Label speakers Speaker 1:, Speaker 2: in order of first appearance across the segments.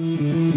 Speaker 1: Amin.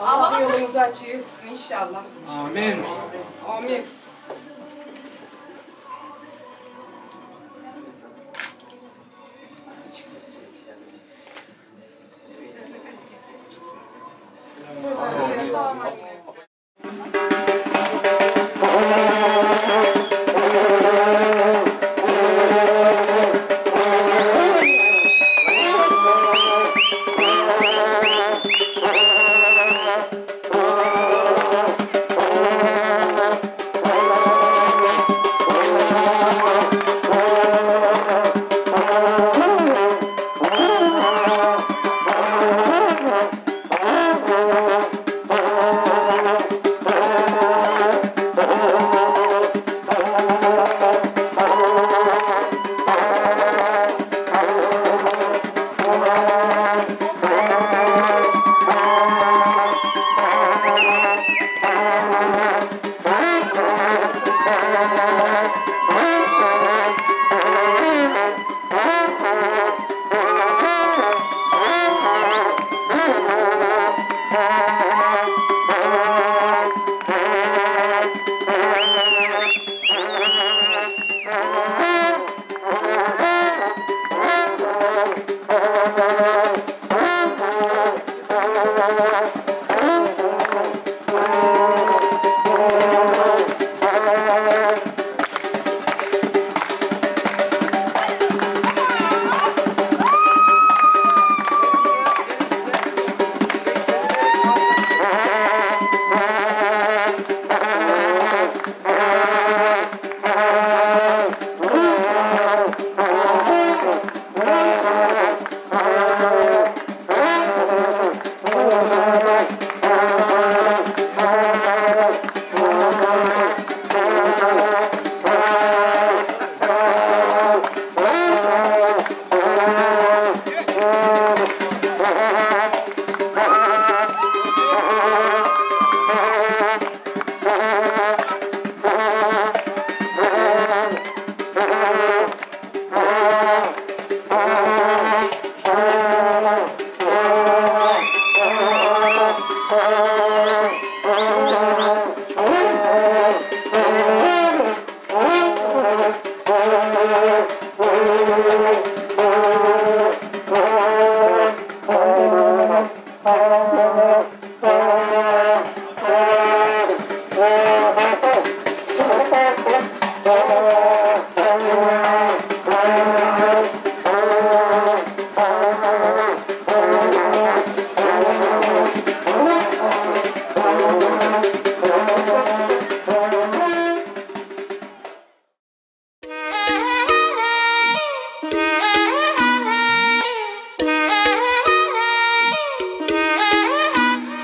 Speaker 1: Allah yolumuzu açık etsin inşallah.
Speaker 2: Amin.
Speaker 1: Amin.
Speaker 3: Oh.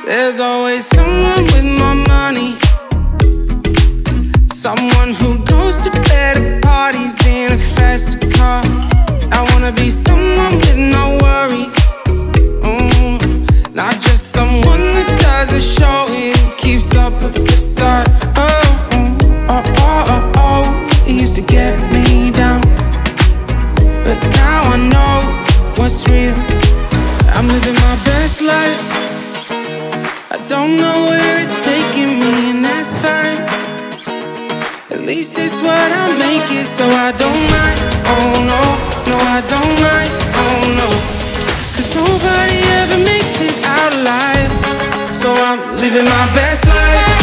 Speaker 2: There's always someone with more money, someone who goes to better parties in a faster car. I wanna be someone with no worries, not just someone that doesn't show it, keeps up a facade. Oh, oh, oh, oh, oh, it used to get me down, but now I know what's real. I'm living my best life. I don't know where it's taking me, and that's fine. At least it's what I make it, so I don't mind. Oh no, no, I don't mind. Oh no, 'cause nobody ever makes it out alive. So I'm living my best life.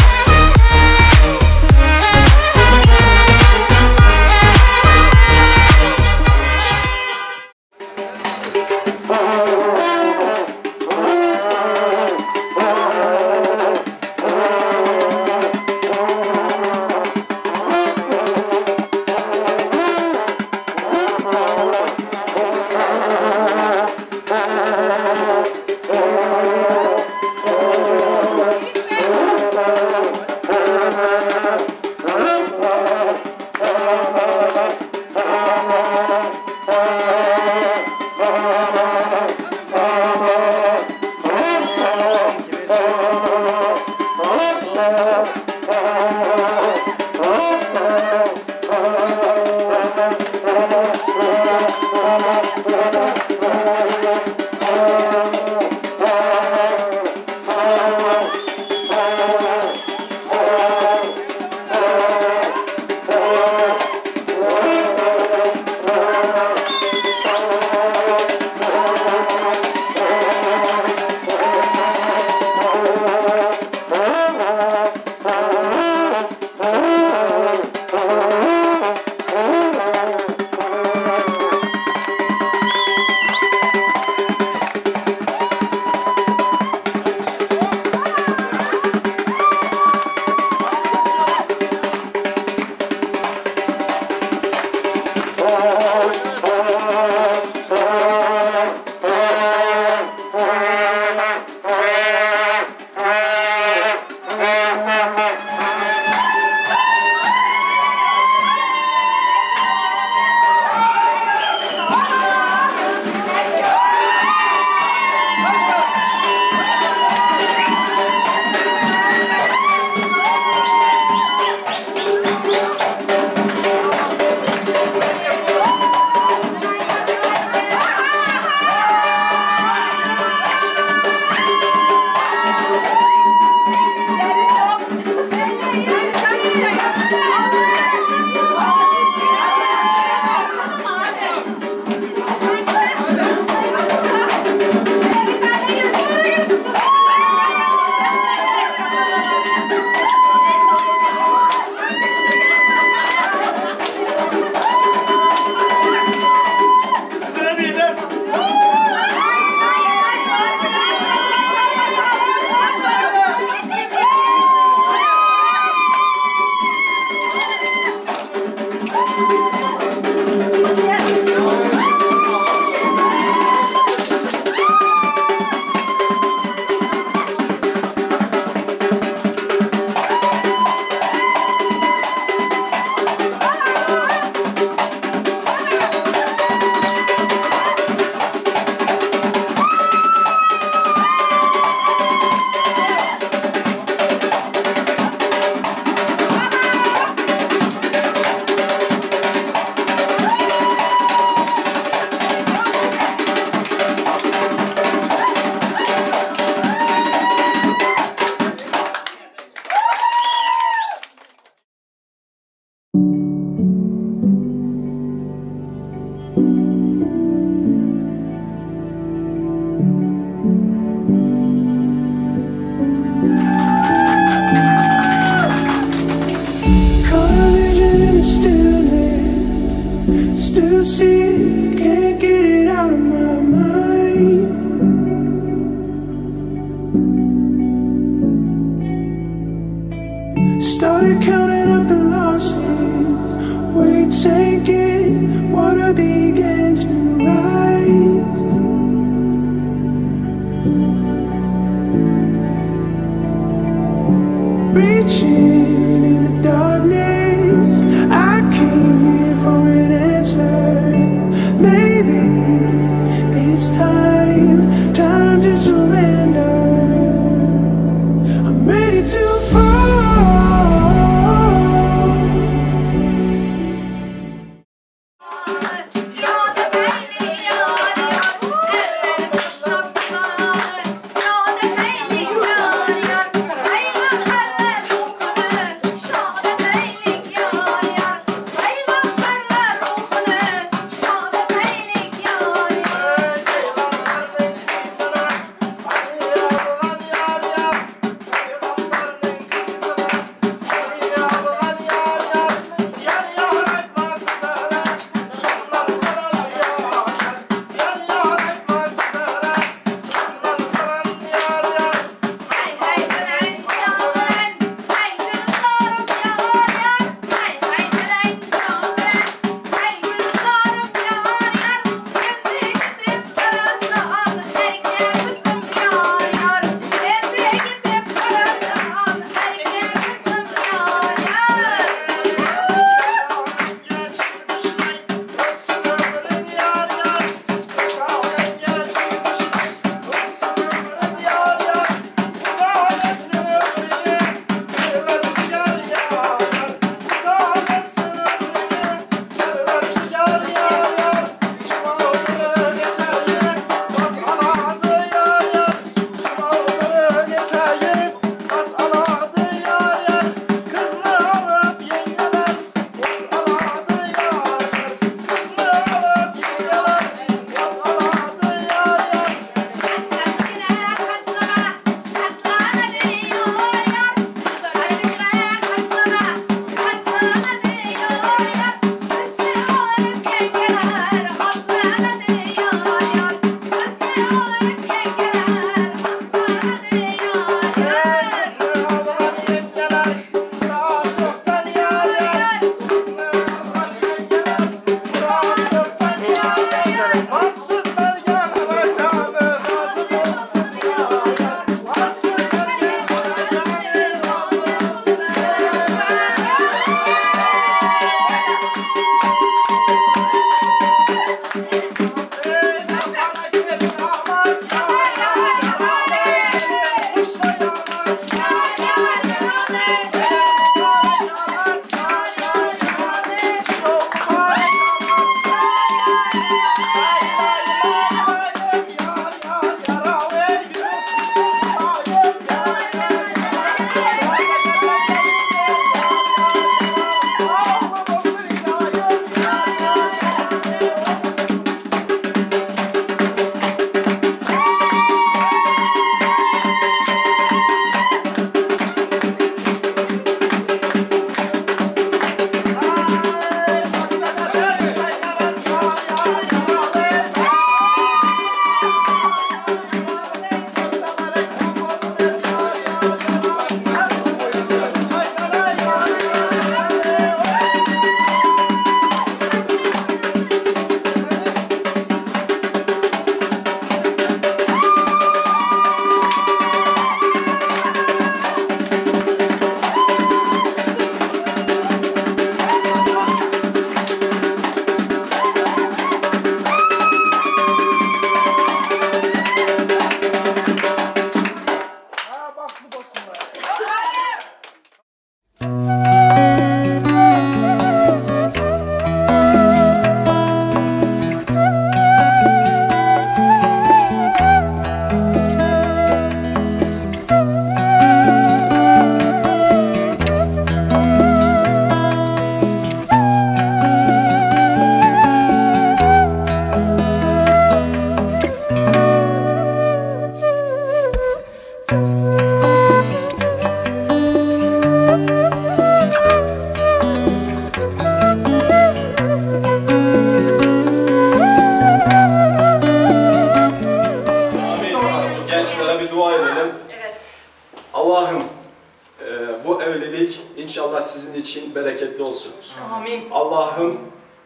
Speaker 3: sizin için bereketli olsun.
Speaker 1: Amin.
Speaker 3: Allah'ın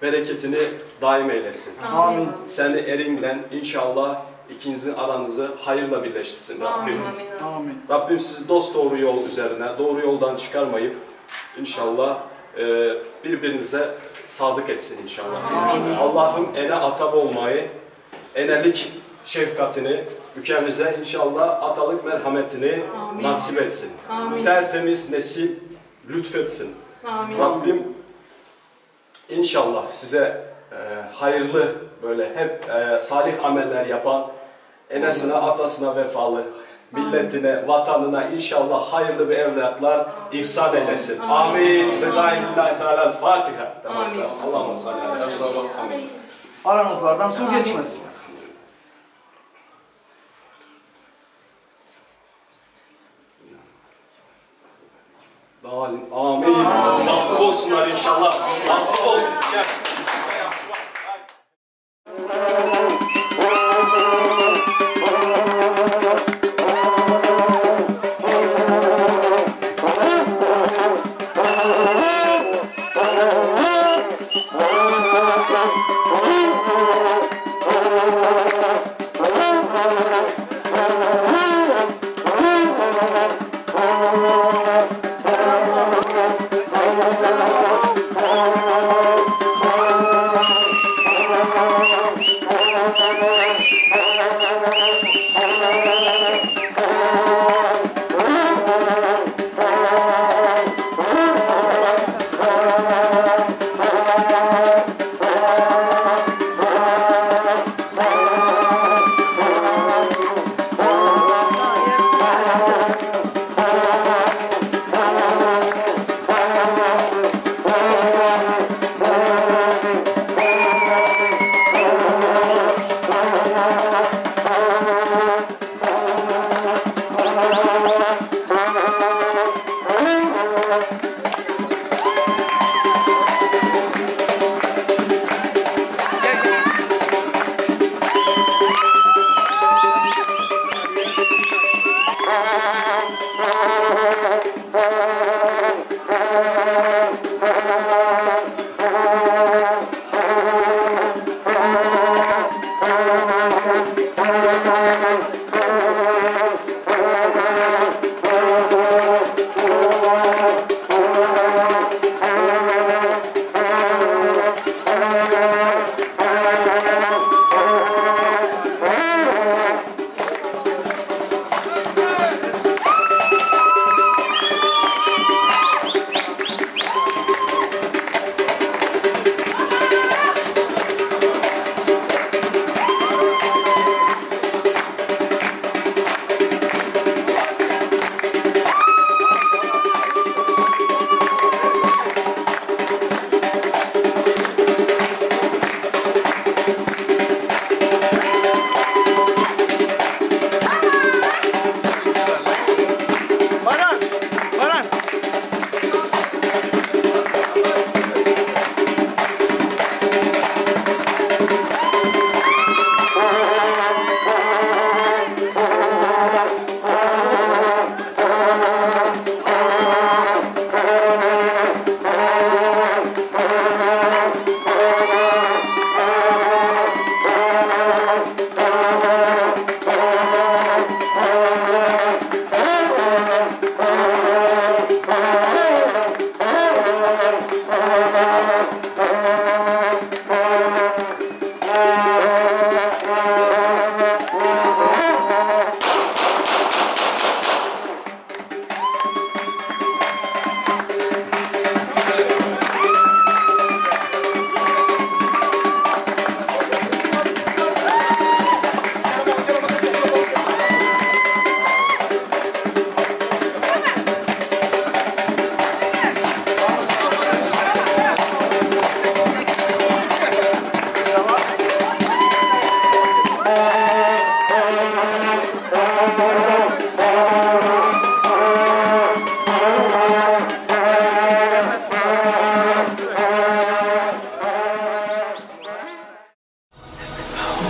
Speaker 3: bereketini daim eylesin.
Speaker 4: Amin.
Speaker 3: Seni erinle inşallah ikinizin aranızı hayırla birleştirsin Rabbim.
Speaker 1: Amin.
Speaker 4: Amin.
Speaker 3: Rabbim sizi dost doğru yol üzerine, doğru yoldan çıkarmayıp inşallah birbirinize sadık etsin inşallah.
Speaker 1: Amin.
Speaker 3: Allah'ım ene atab olmayı, enelik şefkatini, ülkemize inşallah atalık merhametini
Speaker 1: Amin.
Speaker 3: Nasip etsin.
Speaker 1: Amin.
Speaker 3: Tertemiz nesil lütfetsin.
Speaker 1: Amin.
Speaker 3: Rabbim inşallah size hayırlı böyle hep salih ameller yapan, enesine atasına vefalı, milletine, vatanına inşallah hayırlı bir evlatlar ihsan eylesin. Amin. Ve daimillahi teala Fatiha.
Speaker 1: Amin.
Speaker 3: Allahümme salli ala. Amin.
Speaker 4: Aranızlardan su geçmez.
Speaker 3: Amin. Bahtlı olsunlar inşallah. Bahtlı ol. Gel.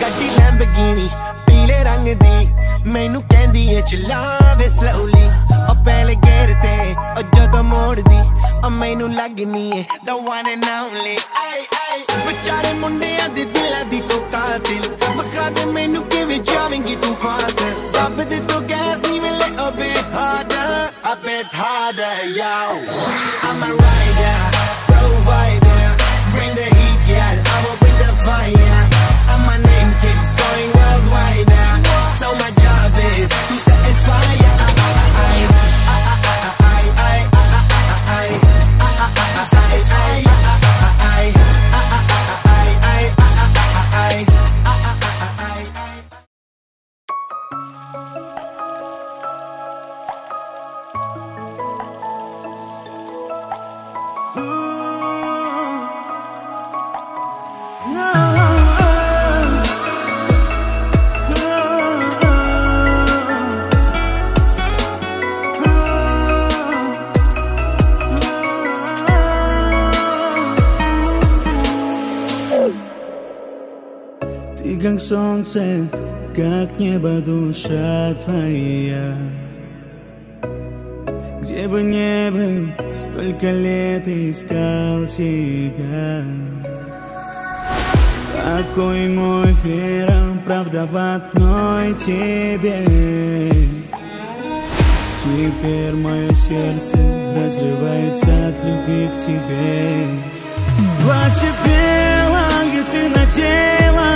Speaker 5: ਗੱਡੀ ਲੈਂਬਗੀਨੀ ਪੀਲੇ ਰੰਗ ਦੀ, ਮੈਨੂੰ ਕਹਿੰਦੀ ਏ ਚਲਾਵੇ ਸਲੋਲੀ। ਉਹ ਪਹਿਲੇ ਗੇਰ ਤੇ ਉਹ ਜਦੋਂ ਮੋੜਦੀ ਉਹ ਮੈਨੂੰ ਲੱਗਨੀ ਏ the one and only। ਆਈ ਆਈ ਵਿਚਾਰੇ ਮੁੰਡਿਆਂ ਦੇ ਦਿਲਾਂ ਦੀ ਤੂੰ ਕਾਤਿਲ, ਬਖਾ ਦੇ ਮੈਨੂੰ ਕਿਵੇਂ ਜਾਵੇਂਗੀ ਤੂੰ ਫਾਸਟ। ਰੱਬ ਦੇ ਤੋਂ ਗੈਸ ਨਹੀਂ ਮਿਲੇ a bit harder, a bit harder, yo। I'm a rider, provider, bring the heat, girl, I will bring the fire। And my name keeps going worldwide, so my job is to satisfy ya। I I I satisfy ya। I I I I I।
Speaker 6: Ты как солнце, как небо, душа твоя. Где бы ни был, столько лет искал тебя. Покой мой, вера, правда в одной тебе. Теперь мое сердце разрывается от любви к тебе. Платье белое ты надела,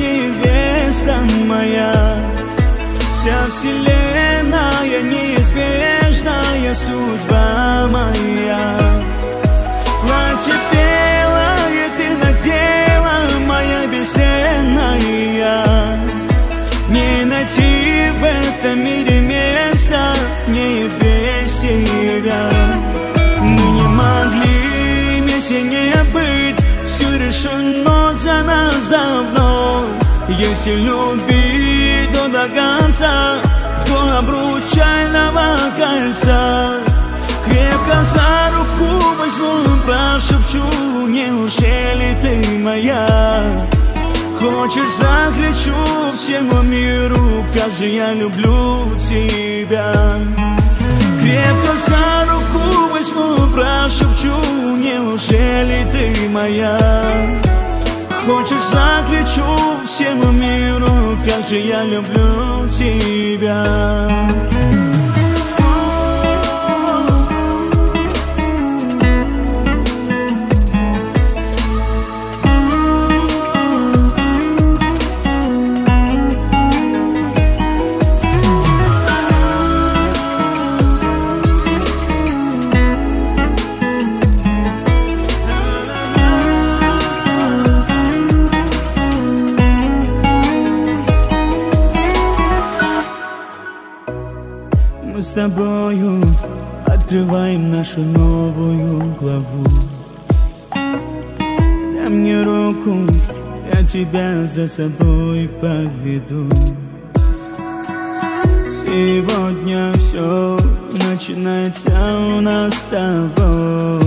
Speaker 6: невеста моя. Вся вселенная, неизбежная судьба моя. Платье белое ты надела, моя бесценная. Не найти в этом мире места мне без тебя. Мы не могли вместе не быть, все решено за нас давно. Если любить, то до конца, до обручального кольца. Крепко за руку возьму, прошепчу, неужели ты моя? Хочешь, закричу всему миру, как же я люблю тебя. Крепко за руку возьму, прошепчу, неужели ты моя? Хочешь, закричу всему миру, как же я люблю тебя. Мы с тобою открываем нашу новую главу. Дай мне руку, я тебя за собой поведу. Сегодня все начинается у нас с тобой.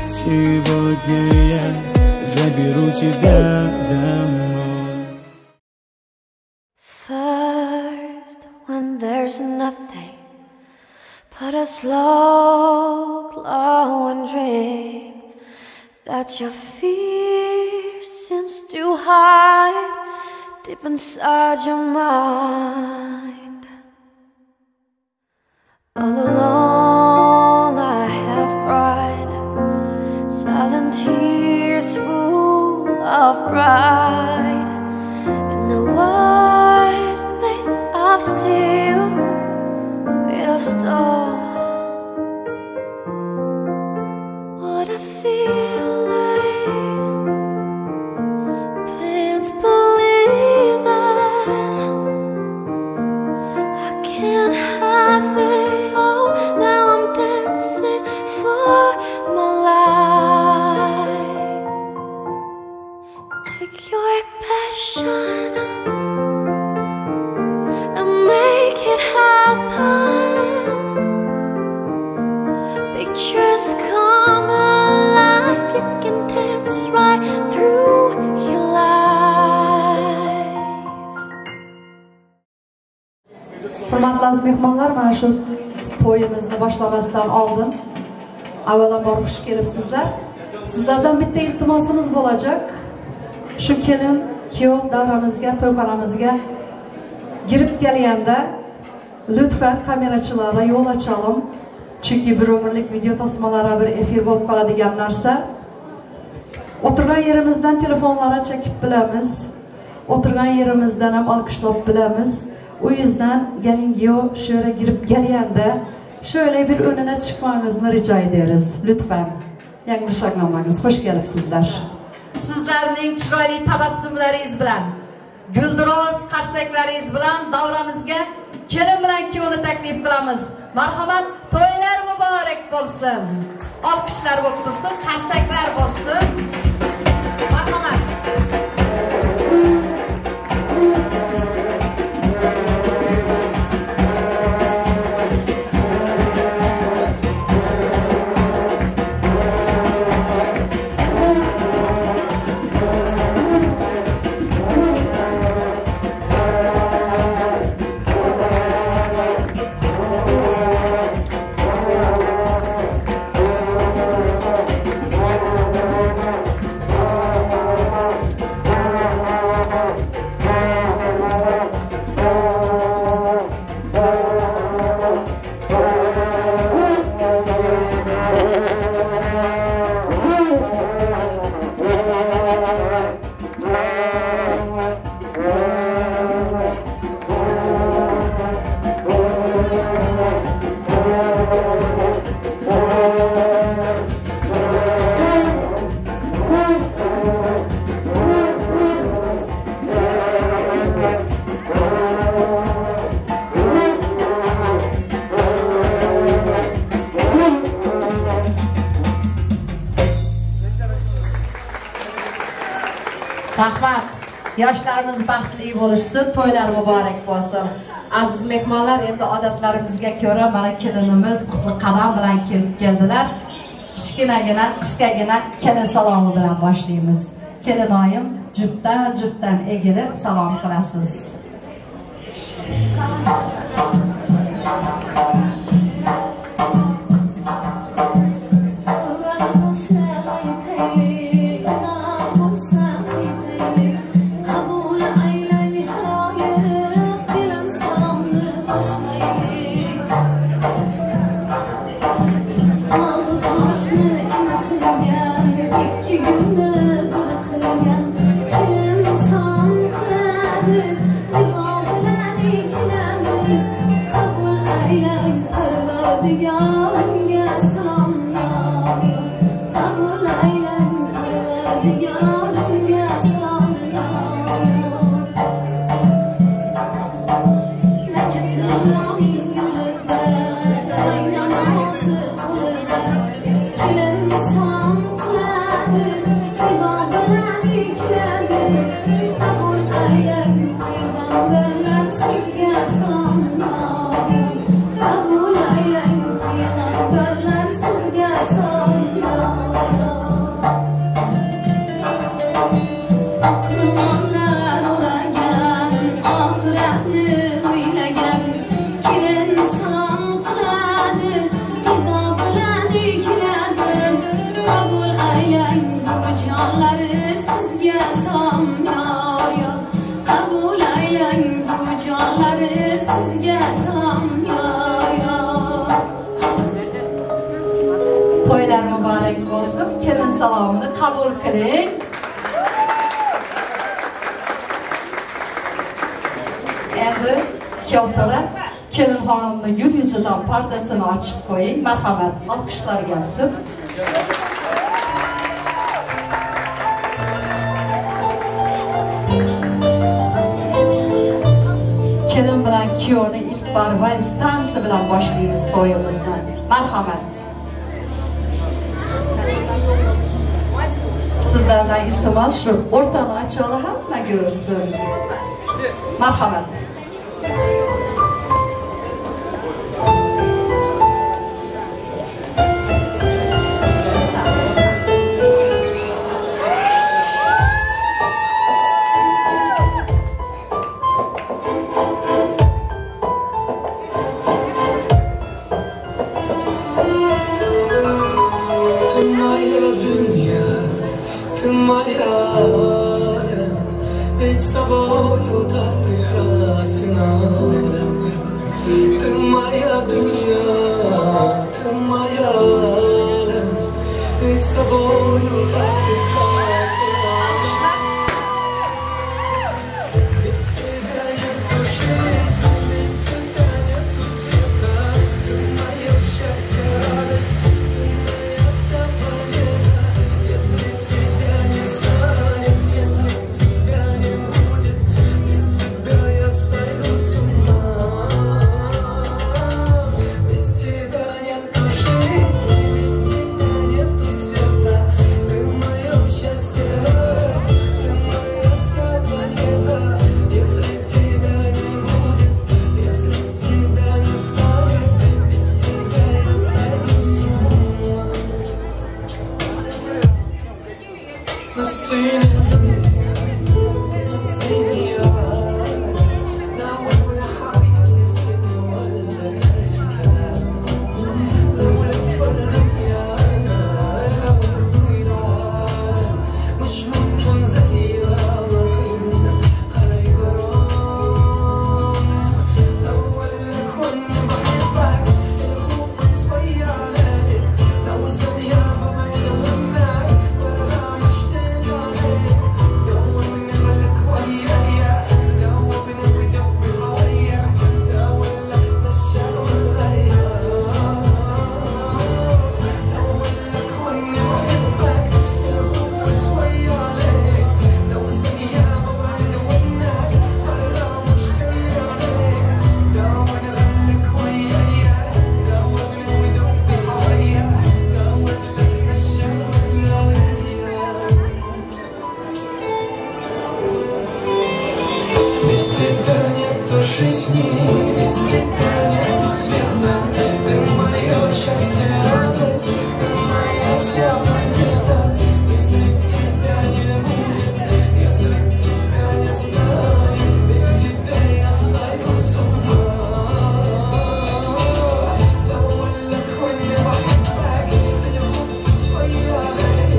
Speaker 6: Сегодня я заберу тебя домой.
Speaker 7: When there's nothing but a slow glowing dream that your fear seems to hide deep inside your mind. All alone I have cried silent tears full of pride in the world made of steel, made of stone. What a feeling, pain's believing I can't have it all. Now I'm dancing for my life. Take your passion and make it happen. Pictures come alive. You can dance right through your life.
Speaker 1: For
Speaker 8: Hurmatli aziz mehmonlar, mana shu to'yimizni boshlamasdan oldin avvalambor xush kelibsizlar. Sizlardan bitta iltimosimiz bo'lajak. Shu kelin kuyov davramizga, to'yxonamizga girib kelganda lütfen kamerachilarga yo'l açalım. Chunki bir umrlik video tasmalara bir efir bo'lib qoladigan narsa. O'tirgan yerimizdan telefonlara çekip bilamiz. O'tirgan yerimizdan ham alkışlab bilamiz. O yüzden gelin giyo şöyle girip gelgende şöyle bir önüne çıkmanızı rica ederiz. Lütfen. Yanlış anlamanız. Hoş gelipsizler. Sizlarning chiroyli tabassumlaringiz bilan, guldiroz qarsaklaringiz bilan davramizga kelin bilan kuyovni taklif qilamiz. Marhamat, to'ylar muborak bo'lsin. Alqishlar bo'lib tursin, qarsaklar bo'lsin. Marhamat. Rahmat. Yoshlarimiz baxtli bo'lishsin, to'ylar muborak bo'lsin. Aziz mehmonlar, endi odatlarimizga ko'ra mana kelinimiz qutli qadam bilan kelib keldilar. Kichkinagina, qisqagina kelin salomi bilan boshlaymiz. Kelinoyim jupdan-jupdan egilib salom qilasiz. To'ylar muborak bo'lsin. Kelin salomini qabul qiling. Endi kuyov to'ra kelin xonimni gul yuzidan pardasini ochib qo'ying. Marhamat, olqishlar gelsin. Kelin bilan kuyovni ilk bor vals tansi bilan boshlaymiz to'yimizni. Marhamat. Sizlardan iltimos, shu o'rtani ochali hamma ko'rsin. Marhamat.
Speaker 9: тобою так прекрасен алем. Ты моя dünya, ты моя алем. Ведь с тобою так прекрасен алем. Без тебя нету жизни, без тебя нету света. Ты мое счастье, радость, ты моя вся планета. Если тебя не станет, если тебя не будет, без тебя я сойду с ума. Без тебя нету жизни, без тебя нету света. Ты мое счастье, радость, ты моя вся планета. Если тебя не будет, если тебя не станет, без тебя я сойду с ума. نسيني ناول حبيبي نسيني ولا أي كلام. لو لف الدنيا أنا لو في العالم مش ممكن زي القمر أنت علي غرام. لو أقولك وإني بحبك الخوف شوية عليك، لو ثانية ببعد منك برجع مشتاق عليك. لو إني غلك ويايا، لو بنوي دب قوية، لو إحنا الشغل غير. لو أقولك وإني بحبك الخوف شوية عليك، لو ثانية ببعد منك برجع مشتاق عليك. لو أنا غلك ويايا، لو بنوي دب قوية، لو إحنا الشغل غير. Без тебя нету жизни, без тебя нету света. Ты мое счастье, радость, ты моя вся планета. Если тебя не будет, если тебя не станет, без тебя я сойду с ума. لو أقولك وإني بحبك الحب شوية عليك،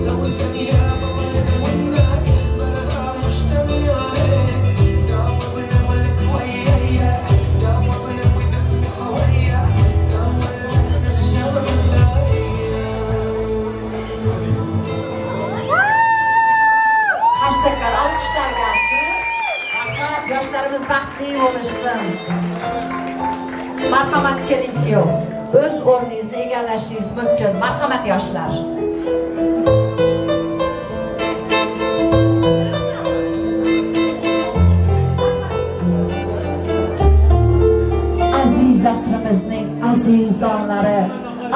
Speaker 9: لو ثانية ببعد منك برجع مشتاق عليك. لو بنقولك ويايا، لو بنوي دب حواليا، لو إحنا الشغل
Speaker 8: Qarsaklar, alqishlar gelsin. Rahmat, yoshlarimiz baxtli bo'lishsin. Marhamat, kelin kuyov. O'z o'rningizni egallashingiz mumkin. Marhamat yoshlar. Aziz asrimizning azizonlari,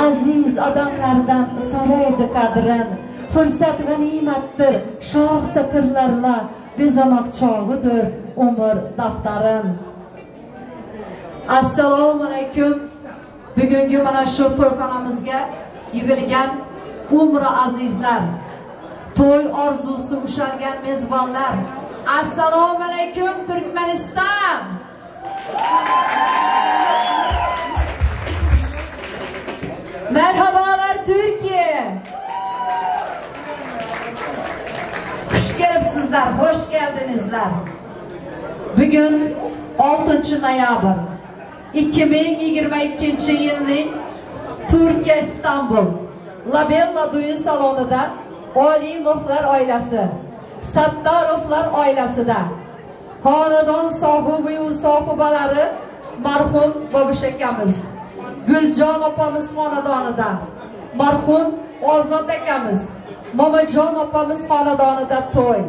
Speaker 8: aziz odamlardan so'raydi qadrin. Fursat g'animatdir, shoh satrlarla bezamoq chog'idir umr daftarin. Assalomu alaykum. Bugungi mana shu to'yxonamizga yig'ilgan umri azizlar, to'y orzusi ushalgan mezbonlar. Assalomu alaykum Turkmaniston. Merhabalar Türkiye. Xush kelibsizlar, hoş geldinizlar. Bugun 6 noyabr 2022 yilning Turkiya İstanbul Labella düğün salonida Olimovlar oilasi, Sattarovlar oilasida xonadon sohibi va sohibalari marhum Bobish akamiz, Guljon opamiz xonadonida, marhum Ozod akamiz, Momajon opamiz xonadonida to'y.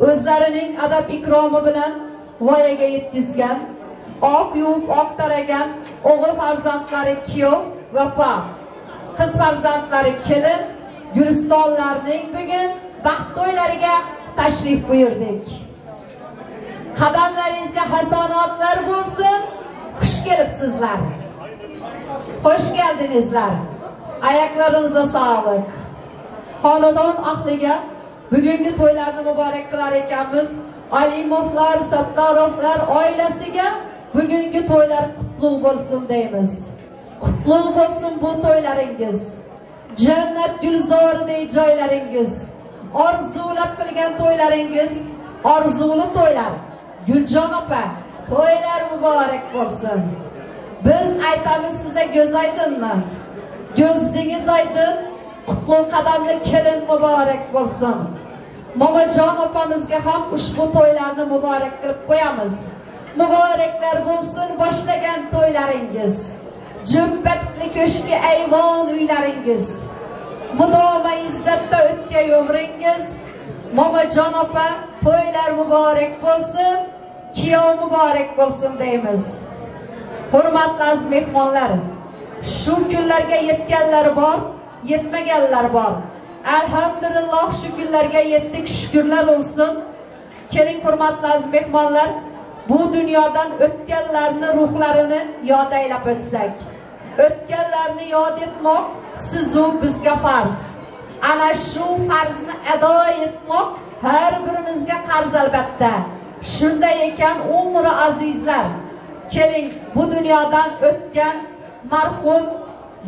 Speaker 8: O'zlarining adab ikromi bilan voyaga yetkazgan, oq yuvib oq taragan o'g'il farzandlari kuyov va pa, qiz farzandlari kelin Gulistonlarning bugun baxt to'ylariga tashrif buyurdik. Qadamlaringizga hasanotlar bo'lsin. Xush kelibsizlar. Xush keldingizlar. Ayaqlaringizga sog'lik. Xonadon ahliga bugungi to'ylarni muborak qilar ekanmiz. Alimovlar, Sattarovlar oilasiga bugungi to'ylar qutlug' bo'lsin deymiz. Qutlug' bo'lsin bu to'ylaringiz. Jannat gulzoridek joylaringiz, orzulab qilgan to'ylaringiz Orzuli to'ylar. Guljon opa, to'ylar muborak bo'lsin. Biz aytamiz size göz aydınlı. Gözünüz aydın, qutlu qadamli kelin muborak bo'lsin. Momajon opamizga ham ushbu to'ylarni muborak qilib qo'yamiz. Muboraklar bo'lsin boshlagan to'ylaringiz. Jumbatli ko'shki ayvon uylaringiz. Mudoma izzatda o'tgan umringiz. Momajon opa, to'ylar muborak bo'lsin, kuyov muborak bo'lsin deymiz. Hurmatli aziz mehmonlar, shu kunlarga yetganlar bor, yetmaganlar bor. Elhamdülillah shu kunlarga yetdik, shukrlar olsun. Keling hurmatli aziz mehmonlar, bu dunyodan o'tganlarni ruhlarini yod aylab o'tsak. O'tganlarni yod etmoq sizu bizga farz. Ana shu farzni ado etmoq har birimizga qarz albatta. Shunday ekan umri azizlar, keling bu dunyodan o'tgan marhum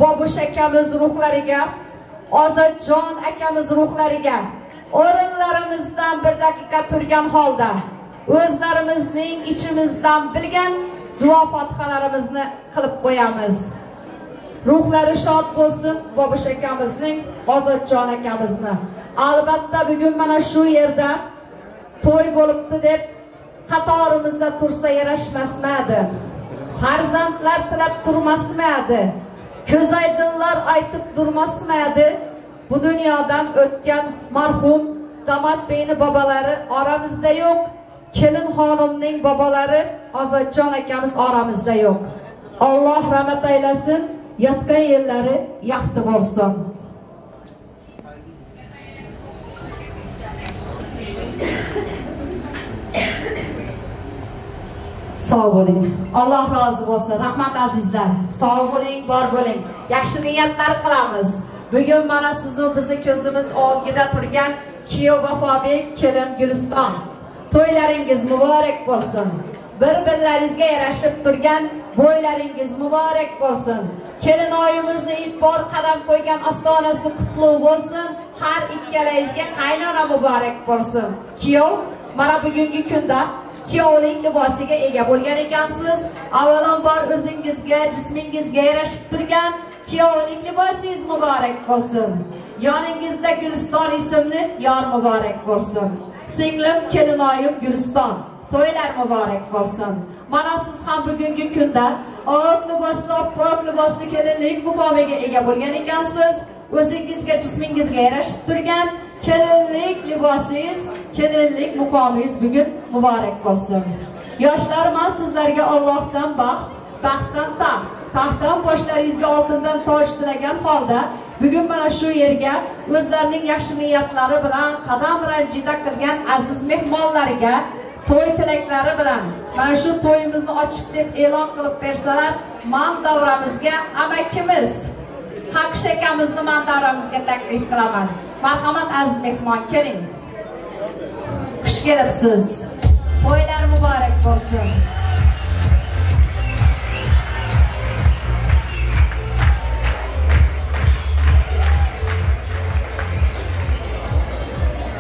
Speaker 8: Bobush akamiz ruhlariga, Ozodjon akamiz ruhlariga o'rinlarimizdan bir daqiqa turgan holda o'zlarimizning ichimizdan bilgan duo fotihalarimizni qilib qo'yamiz. Ruhlari shod bo'lsin Bobush akamizning, Ozodjon akamizni. Albatta bugun mana shu yerda to'y bo'libdi deb qatorimizda tursa yarashmasmadi. Farzandlar tilab turmasmadi. Ko'zaydinlar aytib durmasmadi. Bu dunyodan o'tgan marhum Damatbeyni bobolari oramizda yo'q. Kelin xonimning bobolari Ozodjon akamiz oramizda yo'q. Alloh rahmat aylasin, yotgan yerlari yaxti bo'lsin. Sog' bo'ling. Alloh rozi bo'lsin. Rahmat azizlar. Sog' bo'ling, bor bo'ling. Yaxshi niyatlar qilamiz. Bugun mana siz u bizni ko'zimiz oldida turgan kuyov Vafobek, kelin Guliston. To'ylaringiz muborak bo'lsin. Bir-birlaringizga yarashib turgan bo'ylaringiz muborak bo'lsin. Kelinoyimizni ilk bor qadam qo'ygan ostonasi qutlug' bo'lsin. Har ikkalangizga qaynona muborak bo'lsin. Kuyov, mana bugungi kunda kuyovlik libosiga ega bo'lgan ekansiz. Avvalambor o'zingizga, jismingizga yarashib turgan kuyovlik libosingiz muborak bo'lsin. Yoningizda Guliston ismli yor muborak bo'lsin. Singlim, kelinoyim Guliston, to'ylar muborak bo'lsin. Mana siz ham bugungi kunda oq libosli, pok libosli kelinlik muqomiga ega bo'lgan ekansiz. O'zingizga, jismingizga yarashib turgan kelinlik libosingiz, kelinlik muqomingiz bugun muborak bo'lsin. Yoshlar, men sizlarga Allohdan baxt, baxtdan taxt, taxtdan boshlaringizga oltindan toj tilagan holda bugun mana shu yerga o'zlarining yaxshi niyatlari bilan qadam ranjida qilgan aziz mehmonlarga to'y tilaklari bilan mana shu to'yimizni ochiq deb e'lon qilib bersalar, man davramizga amakimiz Haqish akamizni man davramizga taklif qilaman. Marhamat aziz mehmon, keling. Xush kelibsiz. To'ylar muborak bo'lsin.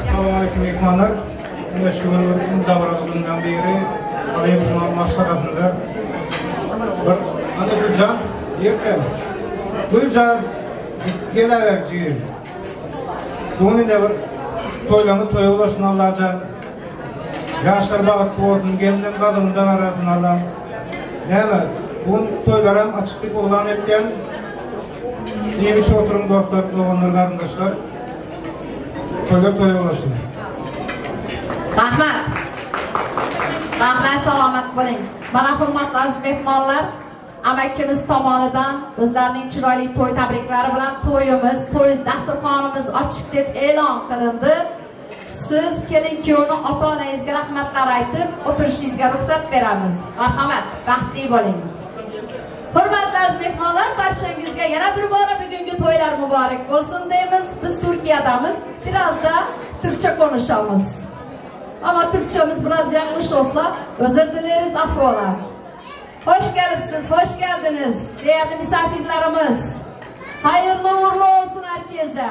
Speaker 10: Assalamu mehmonlar. Mana shu davradan beri alayhi maslahatında bir ana Gülcan yerken Gülcan gelaver. Bugün de bir toylarını toya ulaşsın Allah'can. Yaşlar bağıtlı olsun, gelinin qadımda qarasın Allah. Näme? Bugün toylaram açıklık oğlan etken neymiş oturun dostlar, doğanlar, qarındaşlar. Toylar toya ulaşsın.
Speaker 8: Rahmat. Rahmat, salomat bo'ling. Mana hurmatli aziz mehmonlar, amakimiz tomonidan o'zlarining chiroyli to'y tabriklari bilan to'yimiz, to'y dasturxonimiz ochiq deb e'lon qilindi. Siz kelin kuyovni ota-onangizga rahmatlar aytib, o'tirishingizga ruxsat beramiz. Marhamat, baxtli bo'ling. Hurmatli aziz mehmonlar, barchangizga yana bir bora bugungi to'ylar muborak bo'lsin deymiz. Biz Turkiyadamiz, biraz da Türkçe konuşamiz. Ama Türkçemiz biraz yanlış olsa özür dileriz, affola. Hoş gelipsiz, hoş geldiniz değerli misafirlerimiz. Hayırlı uğurlu olsun herkese.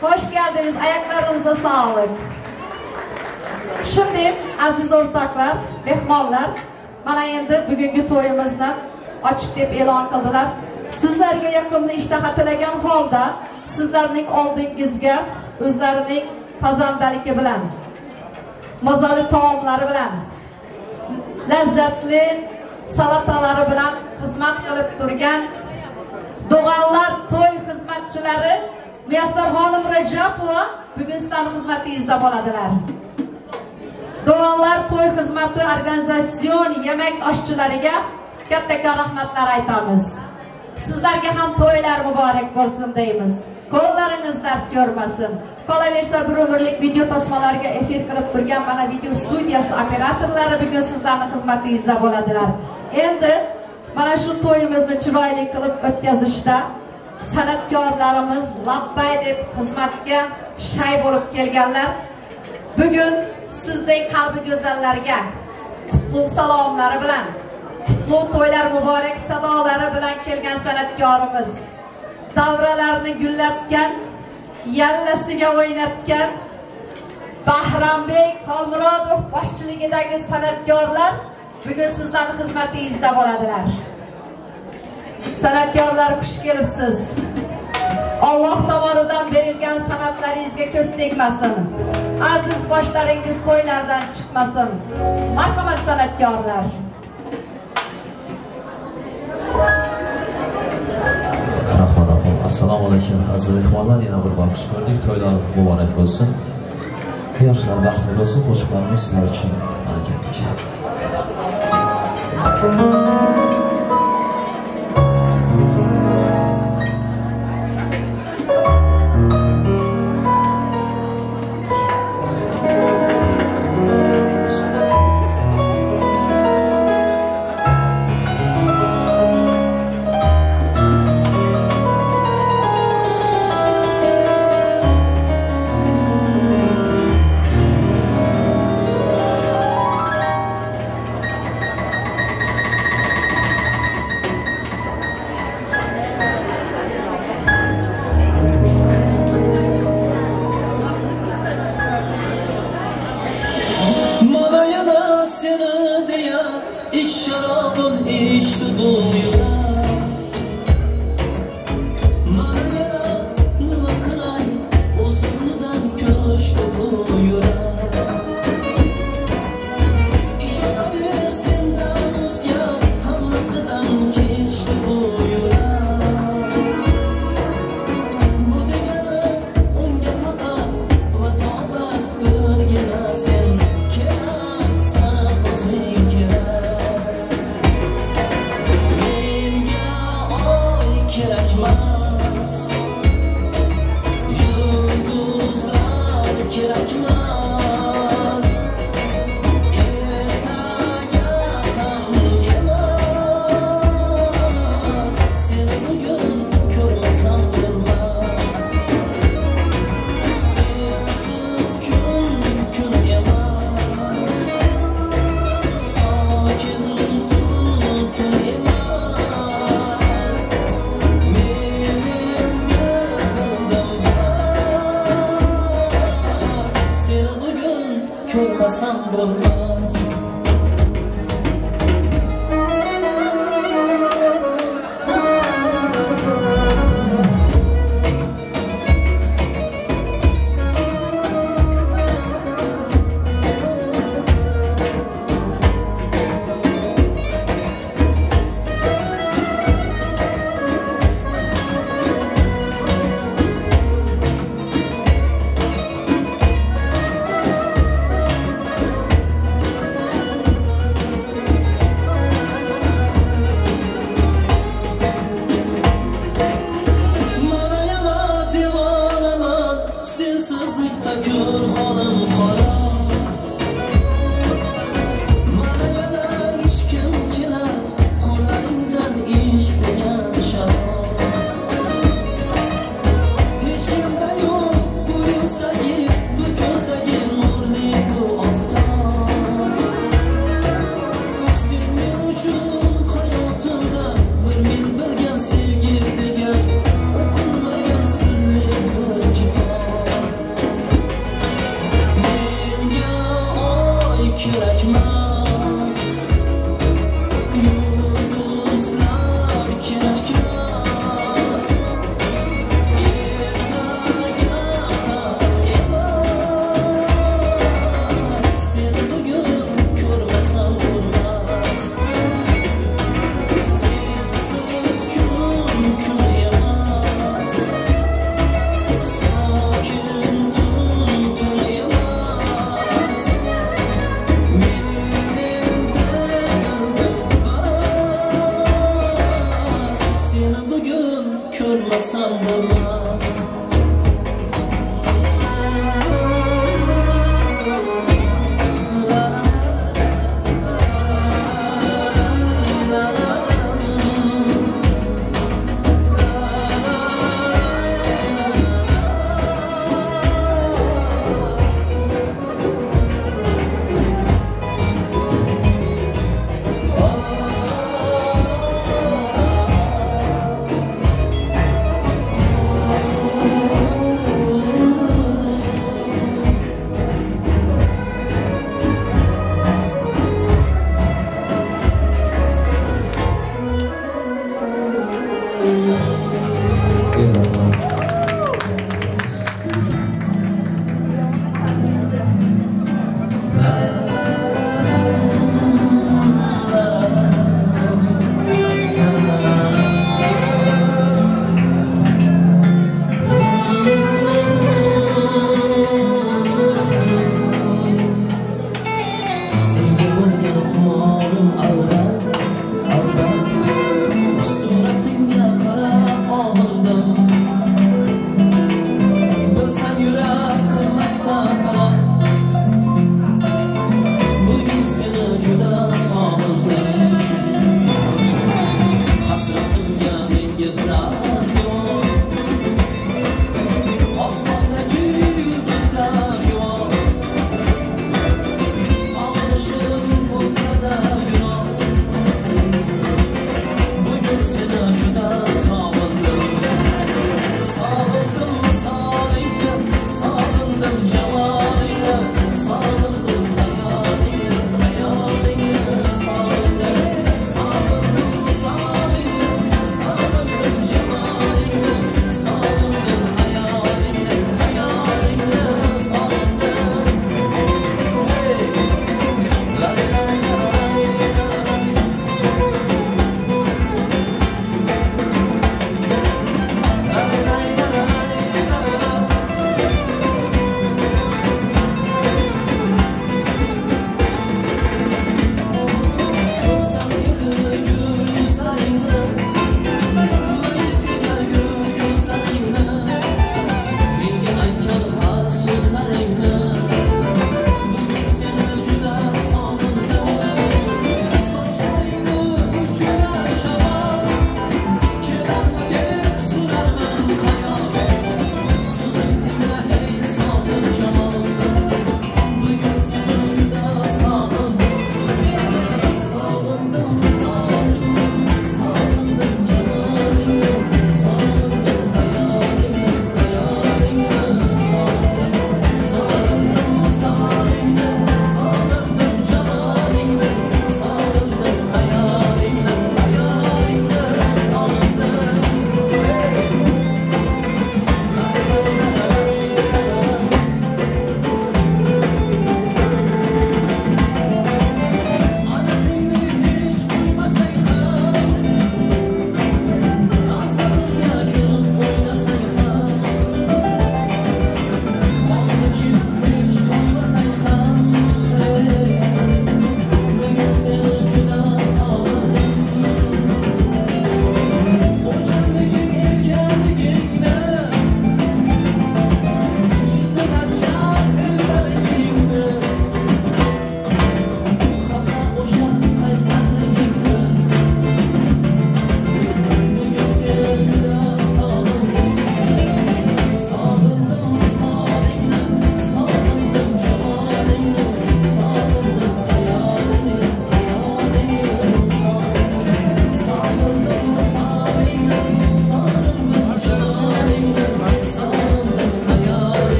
Speaker 8: Hoş geldiniz, ayaklarınıza sağlık. Şimdi aziz o'rtoqlar, mehmonlar, mana endi bugungi to'yimizni ochiq deb e'lon qildilar. Sizlarga yoqimli ishtaha tilagan holda sizlarning oldingizga o'zlarining pazandaligi bilan, mazali taomlari bilan, lazzatli salatalari bilan xizmat qilib turgan Doğanlar to'y xizmatchilari Muyassar xonim Rajabova bugun sizlarning xizmatingizda bo'ladilar. Doğanlar to'y xizmati organizatsion yemak oshchilariga kattakon rahmatlar aytamiz. Sizlarga ham to'ylar muborak bo'lsin deymiz. Qo'llaringiz dard ko'rmasin. Qolaversa bir umrlik video tasmalarga efir qilib turgan mana video studiyasi operatorlari bugun sizlarning xizmatingizda bo'ladilar. Endi mana shu to'yimizni chiroyli qilib o'tkazishda san'atkorlarimiz labbay deb xizmatga shay bo'lib kelganlar. Bugun sizdek qalbi go'zallarga qutlug' salomlari bilan, qutlug' to'ylar muborak sadolari bilan kelgan san'atkorimiz, davralarni gullatgan, yallasiga o'ynatgan Bahrambek Xolmurodov boshchiligidagi san'atkorlar bugun sizlarning xizmatingizda bo'ladilar. San'atkorlar, xush kelibsiz. Alloh tomonidan berilgan san'atlaringizga ko'z tegmasin. Aziz boshlaringiz to'ylardan chiqmasin. Marhamat san'atkorlar.
Speaker 11: Rahmat opam. Assalomu alaykum aziz mehmonlar, yana bir bor xush ko'rdik. To'ylar muborak bo'lsin. Yoshlar baxtli bo'lsin. Qo'shiqlarimiz sizlar uchun mana keldik.
Speaker 9: Kerakmas, yulduzlar kerakmas, ertaga ham emas. Seni bugun ko'rmasam bo'lmas, sensiz kun kun emas, sokin tun tun emas. Mening dardim bas, seni bugun ko'rmasam bo'lmas.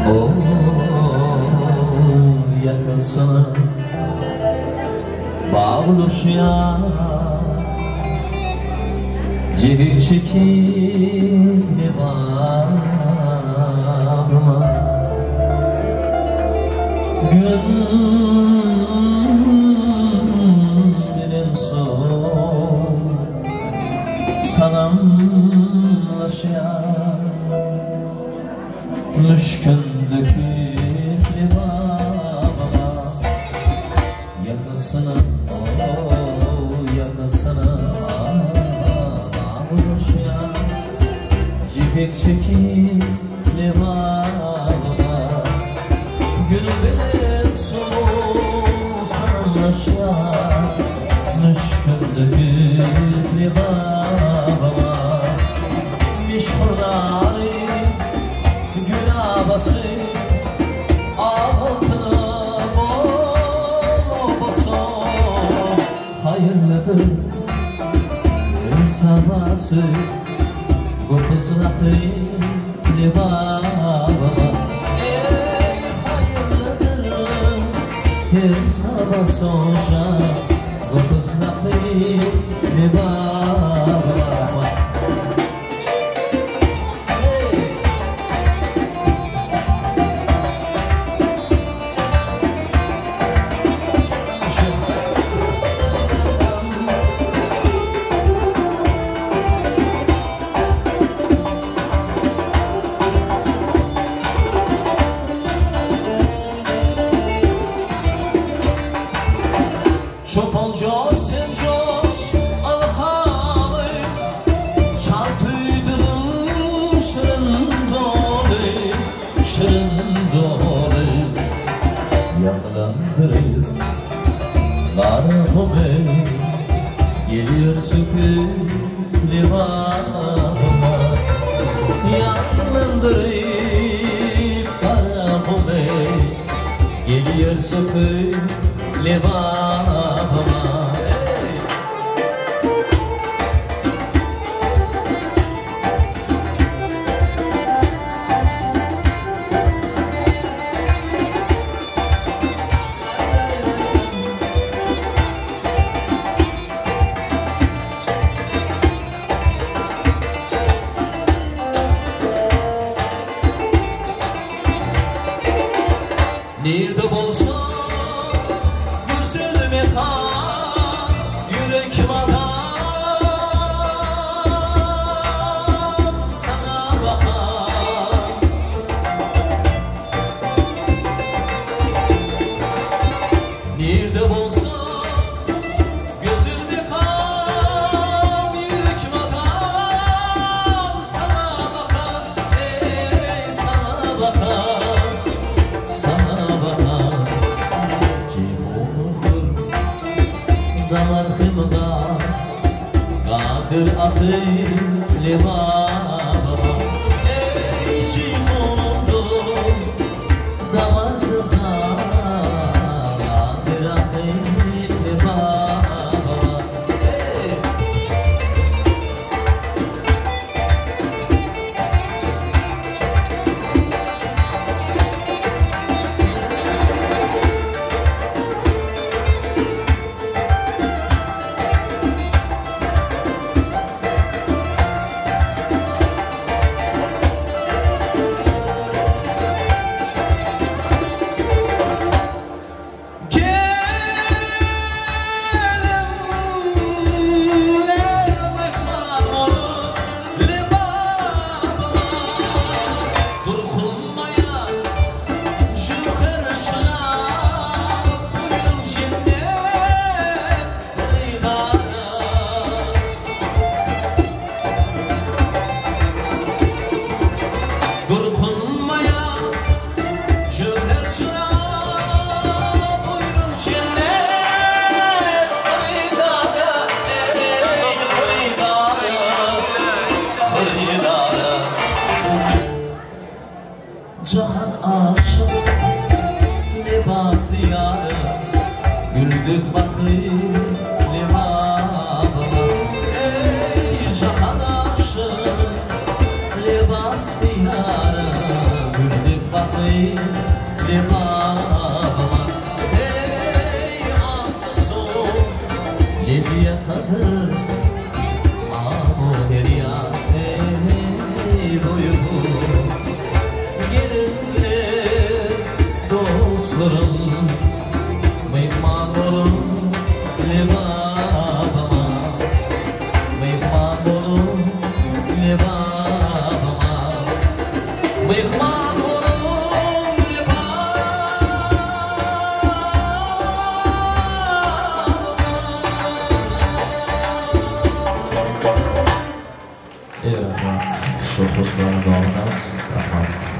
Speaker 11: O yakasını bağlışya cehir çekip ne var mı? Gün bilen son salamlaşya müşkündeki libaba yakasını o yakasını bağlışya cipek çekip libaba gül bilen son salamlaşya müşkündeki libaba mişkurları günabası altını bol hayırlıdır sabası bu kızlatı libaba ey hayırlıdır her sabah olacak bu kızlatı libaba. Çopan coş sen coş alhamı çarpıydın şırın dolu şırın dolu yağlandırır garhımı geliyor söküp livanıma yağlandırıp garhımı geliyor söküp livanıma. Nerede bolsa güzel mekan yüreğim adam sana bakar. Nerede bolsa güzel mekan yüreğim adam sana bakar. Ey sana bakar. Damar ximda qadir axı libaba ey cihonumdur damar qadir axı libaba ey. Sho'x qo'shiqlarni davom etamiz. Rahmat.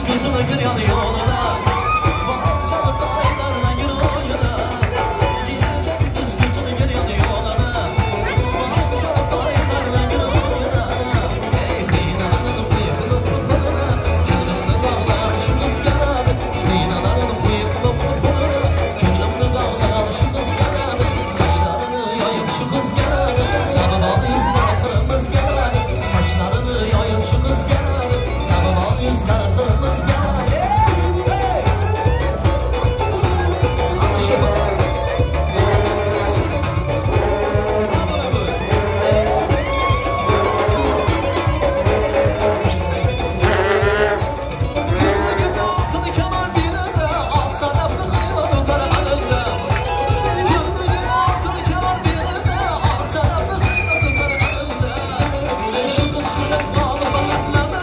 Speaker 11: Gözünü giryan yoluna, Bağcanı dayılarına gir oyuna. Gece düz gözünü giryan yoluna, Bağcanı dayılarına gir oyuna. Ey xinalarını bıyıklı pufuna, Könlümünü dağlar şu kız geldi. Xinalarını bıyıklı pufuna, Könlümünü dağlar şu kız geldi. Saçlarını yayıp şu kız geldi. Yanıma yüzler kırmızı geldi. Saçlarını yayıp şu kız geldi. Yanıma yüzler kırmızı geldi. Şu kız şurada bağlı bağlı.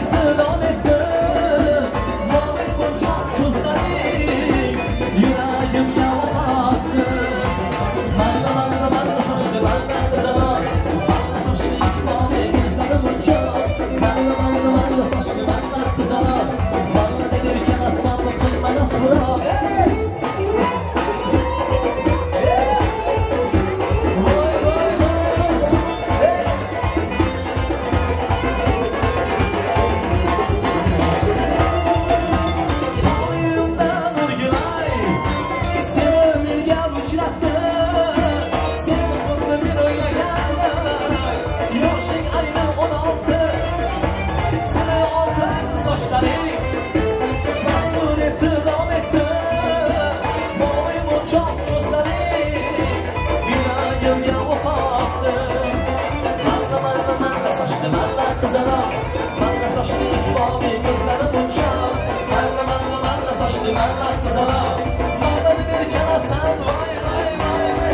Speaker 11: etdi, dom etdi. Moviy munchoq ko'zlaring yuragimga o'q otdi. Malla malla malla sochli malla qizaloq, malla sochli moviy ko'zlari munchoq. Malla malla malla sochli malla qizaloq, malla deb erkalasan qilmana so'roq. Malla sochli moviy ko'zlari munchoq, malla malla malla sochli malla qizaloq, malla deb erkalasan voy voy voy voy.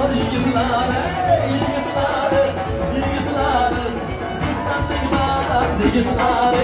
Speaker 11: Yigitlar, yigitlar, yigitlari.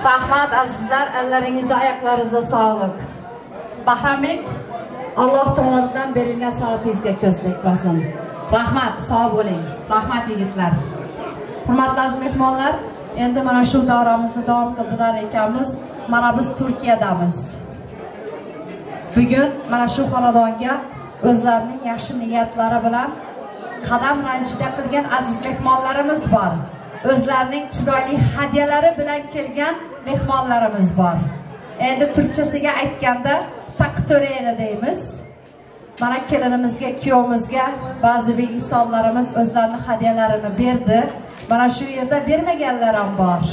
Speaker 8: Rahmat azizlar, ellaringizga, ayaklarınıza sağlık. Bahrambek, Alloh tomonidan berilgan salomatingizga ko'z tikmasin. Rahmat, sog' bo'ling. Rahmat yigitlar. Hurmatli aziz mehmonlar, endi mana shu davramizni davom qildirar ekanmiz. Mana biz Turkiyadamiz. Bugun mana shu xonadonga o'zlarining yaxshi niyatlari bilan qadam ranjida qilgan aziz mehmonlarimiz bor. O'zlarining chiroyli hadiyalari bilan kelgan mehmonlarimiz bor. Endi turkchasiga aytganda taqto'reni deymiz. Mana kelinimizga, kuyovimizga ba'zi bir insonlarimiz o'zlarining hadiyalarini berdi. Mana shu yerda bermaganlar ham bor.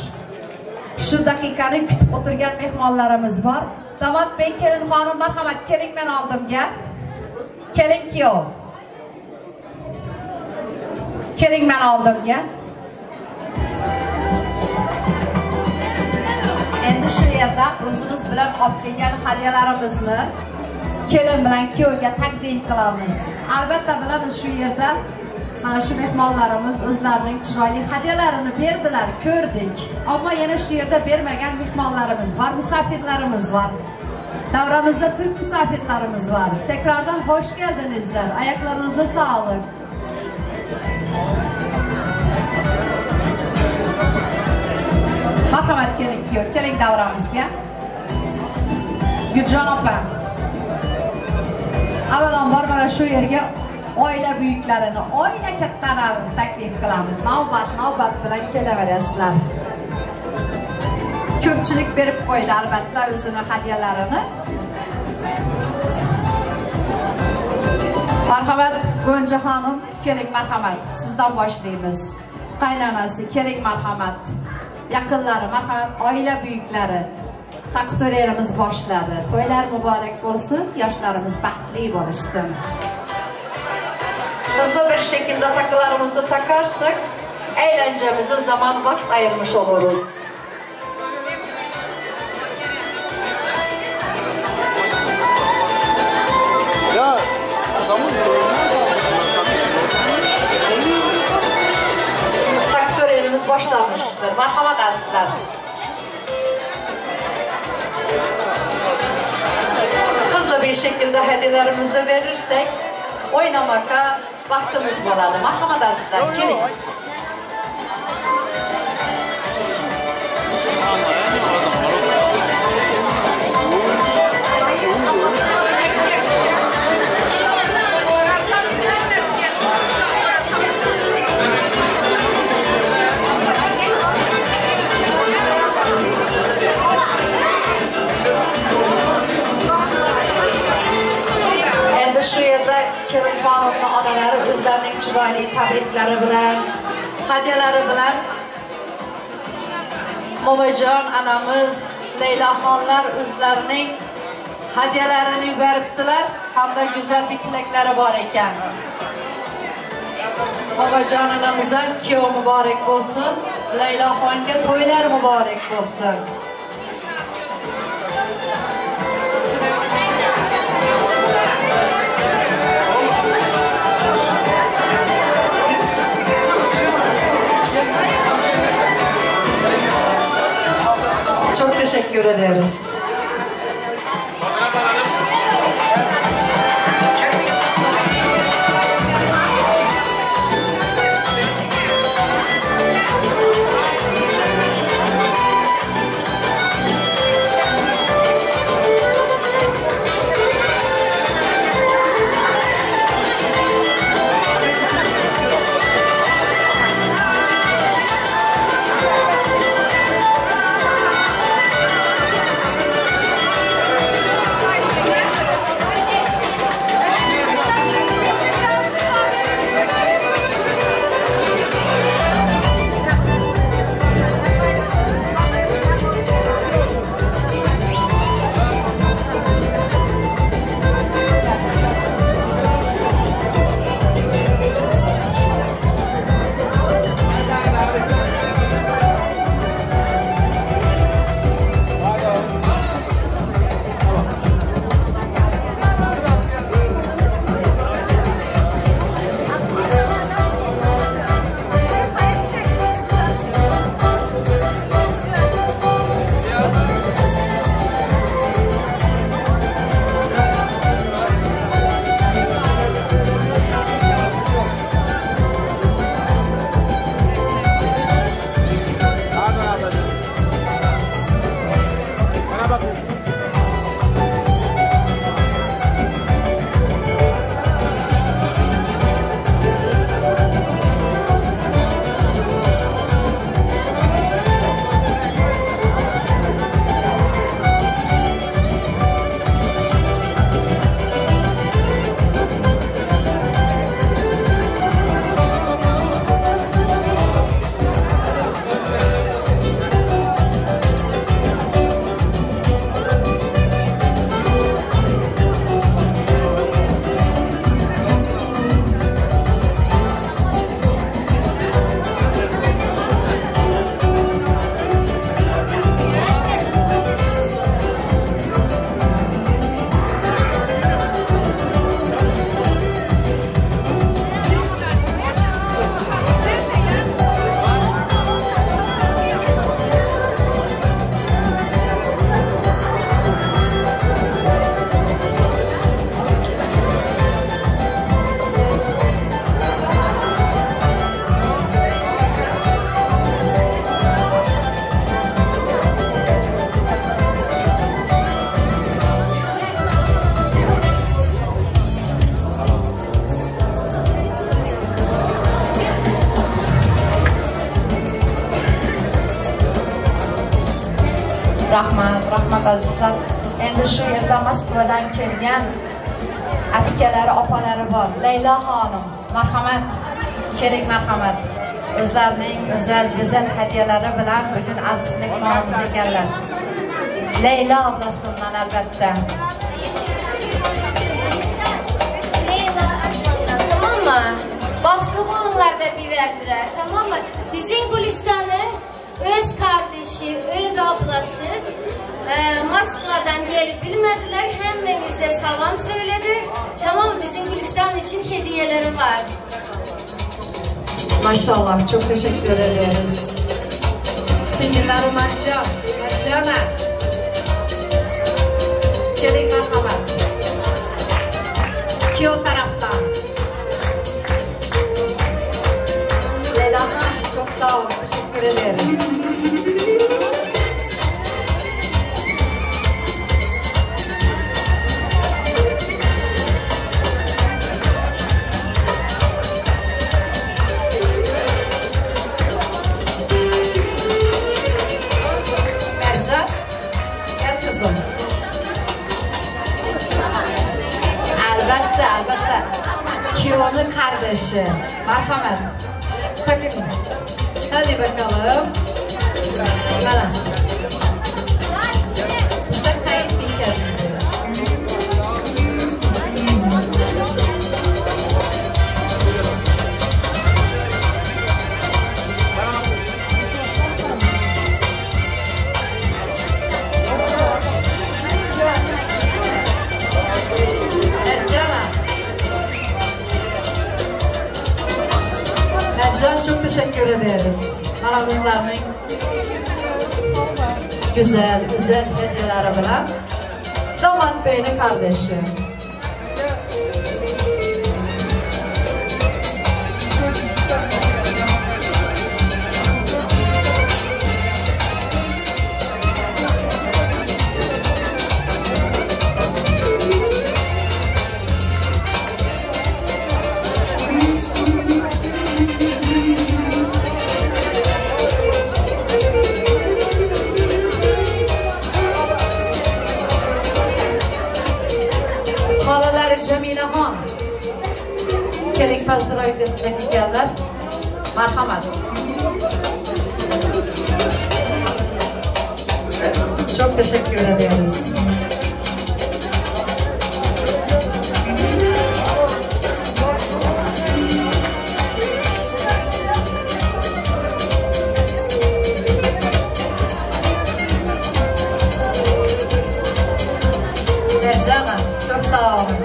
Speaker 8: Shu daqiqani kutib o'tirgan mehmonlarimiz bor. Damatbey, kelin xonim, marhamat, keling men oldimga. Keling kuyov. Keling men oldimga. Endi shu yerda o'zimiz bilan olib kelgan hadiyalarimizni kelin bilan kuyovga taqdim qilamiz. Albatta bilamiz shu yerda mana shu mehmonlarimiz o'zlarining chiroyli hadiyalarini berdilar, ko'rdik. Ammo yana shu yerda bermagan mehmonlarimiz bor, musafirlarimiz bor. Davramizda turk musafirlarimiz bor. Tekrardan hoş geldinizler. Ayaklarınıza sağlık. Marhamat keling kuyov, keling davramizga. Guljon opa. Avvalambor mana shu yerga oila buyuklarini, oila kattalarini taklif qilamiz. Navbat bilan kelaverasizlar. Ko'pchilik berib qo'ydi albatta o'zini hadiyalarini. Marhamat Go'nja xonim, keling marhamat. Sizdan boshlaymiz. Qaynonasi, keling marhamat. Yaqinlari, marhamat, oila buyuklari. Taqdirimiz boshladi. To'ylar muborak bo'lsin, yoshlarimiz baxtli bo'lishsin. Hızlı bir şekilde takılarımızı takarsak eğlencemize zaman vakit ayırmış oluruz.
Speaker 4: Ya adamın
Speaker 8: takı törenimiz başlanmıştır. Marhamat azizlar. Hızlı bir şekilde hediyelerimizi de verirsek oynamaka vaktimiz bo'ladi. Marhamat azizlar, keling. Shu yerda Kelinxonovning onalari o'zlarining chiroyli tabriklari bilan, hadiyalari bilan Momojon anamiz, Leylaxonlar o'zlarining hadiyalarini yuboribdilar hamda go'zal bir tilaklari bor ekan. Momojon anamiz ham kuyov muborak bo'lsin, Leylaxonga to'ylar muborak bo'lsin. Çok teşekkür ederiz. Rahmat, rahmat azizlar. Endi shu yerda Moskvadan kelgan akalari, opalari bor. Leyla xonim, marhamat. Keling, marhamat. O'zlarining go'zal, go'zal hadiyalari bilan bugun aziz mehmonimiz ekanlar. Leyla ablasimdan albatta.
Speaker 12: Leyla ablamdan, tamam mı? Baktım onlar da bir verdiler, tamam mı? Bizim Gülistan'ın öz kardeşi, öz ablası Moskva'dan gelip bilmediler. Hemmenize salam söyledi. Tamam, bizim Gülistan için hediyeleri var.
Speaker 8: Maşallah, çok teşekkür ederiz. Singillari Marjon, Marjona. Keling, marhamat. bo'lsin. Albatta, albatta. Kuyovni qardoshi. Marhamat. Takın. Hadi bakalım. Mana. Bizda kayınbika. Ercan, çok teşekkür ederiz. Mana bizlarning güzel, güzel hediyeleri bilan Damat Bey'in kardeşi. Jamilaxon keling, pozdravить etishak ekanlar. Marhamat. Çok teşekkür ederiz. Ercan, çok sağ olun.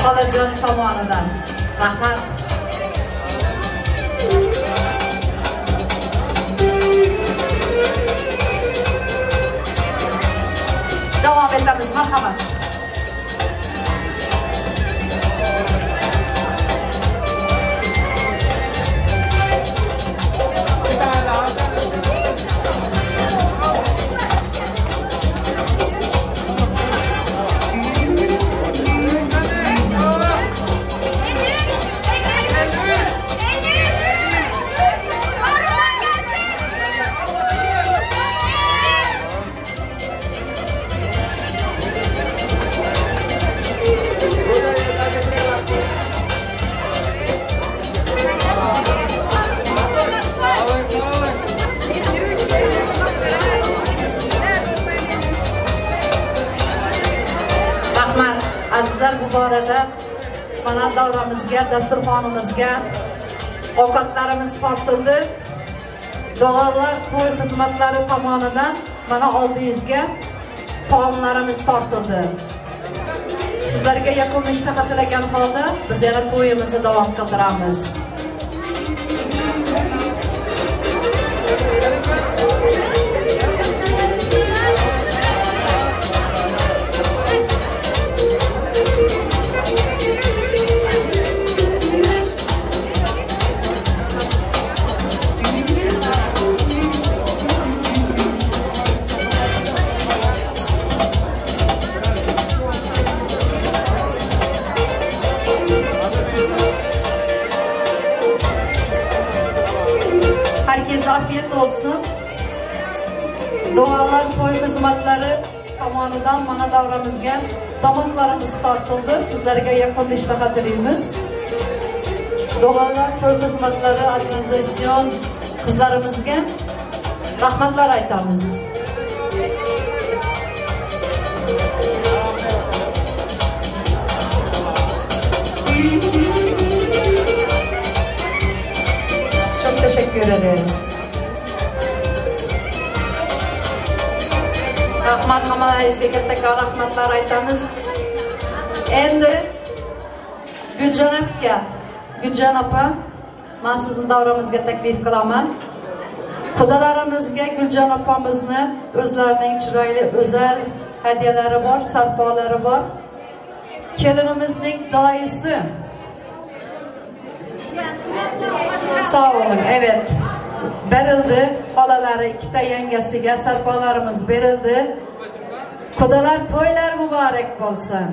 Speaker 8: Xolajon tomonidan rahmat. Davom etamiz, marhamat. Azizlar, bu borada mana davramizga, dasturxonimizga ovqatlarimiz tortildi. Duolar to'y xizmatlari tomonidan mana oldingizga taomlarimiz tortildi. Sizlarga yakun ishtaha tilagan holda biz yana to'yimizni davom qildiramiz. Herkese afiyet olsun. Dualar to'y xizmatlari tomonidan mana davramizga tomoqlarimiz tortildi. Sizlarga yakun ishtaha tilaymiz. Dualar to'y xizmatlari organizasyon qizlarimizga rahmatlar aytamiz. Çok teşekkür ederiz. Rahmat hammalaringizga kattakon rahmatlar aytamiz. Endi Guljon aka, Guljon opa, men sizni davramizga taklif qilaman. Qudalarimizga Guljon opamizni o'zlarining chiroyli o'zal hadiyalari bor, sarpolari bor. Kelinimizning doisi. Sağ olun, evet. Berildi. Xolalari ikkita yangasiga sarpolarimiz berildi. Qudalar to'ylar muborak bo'lsin.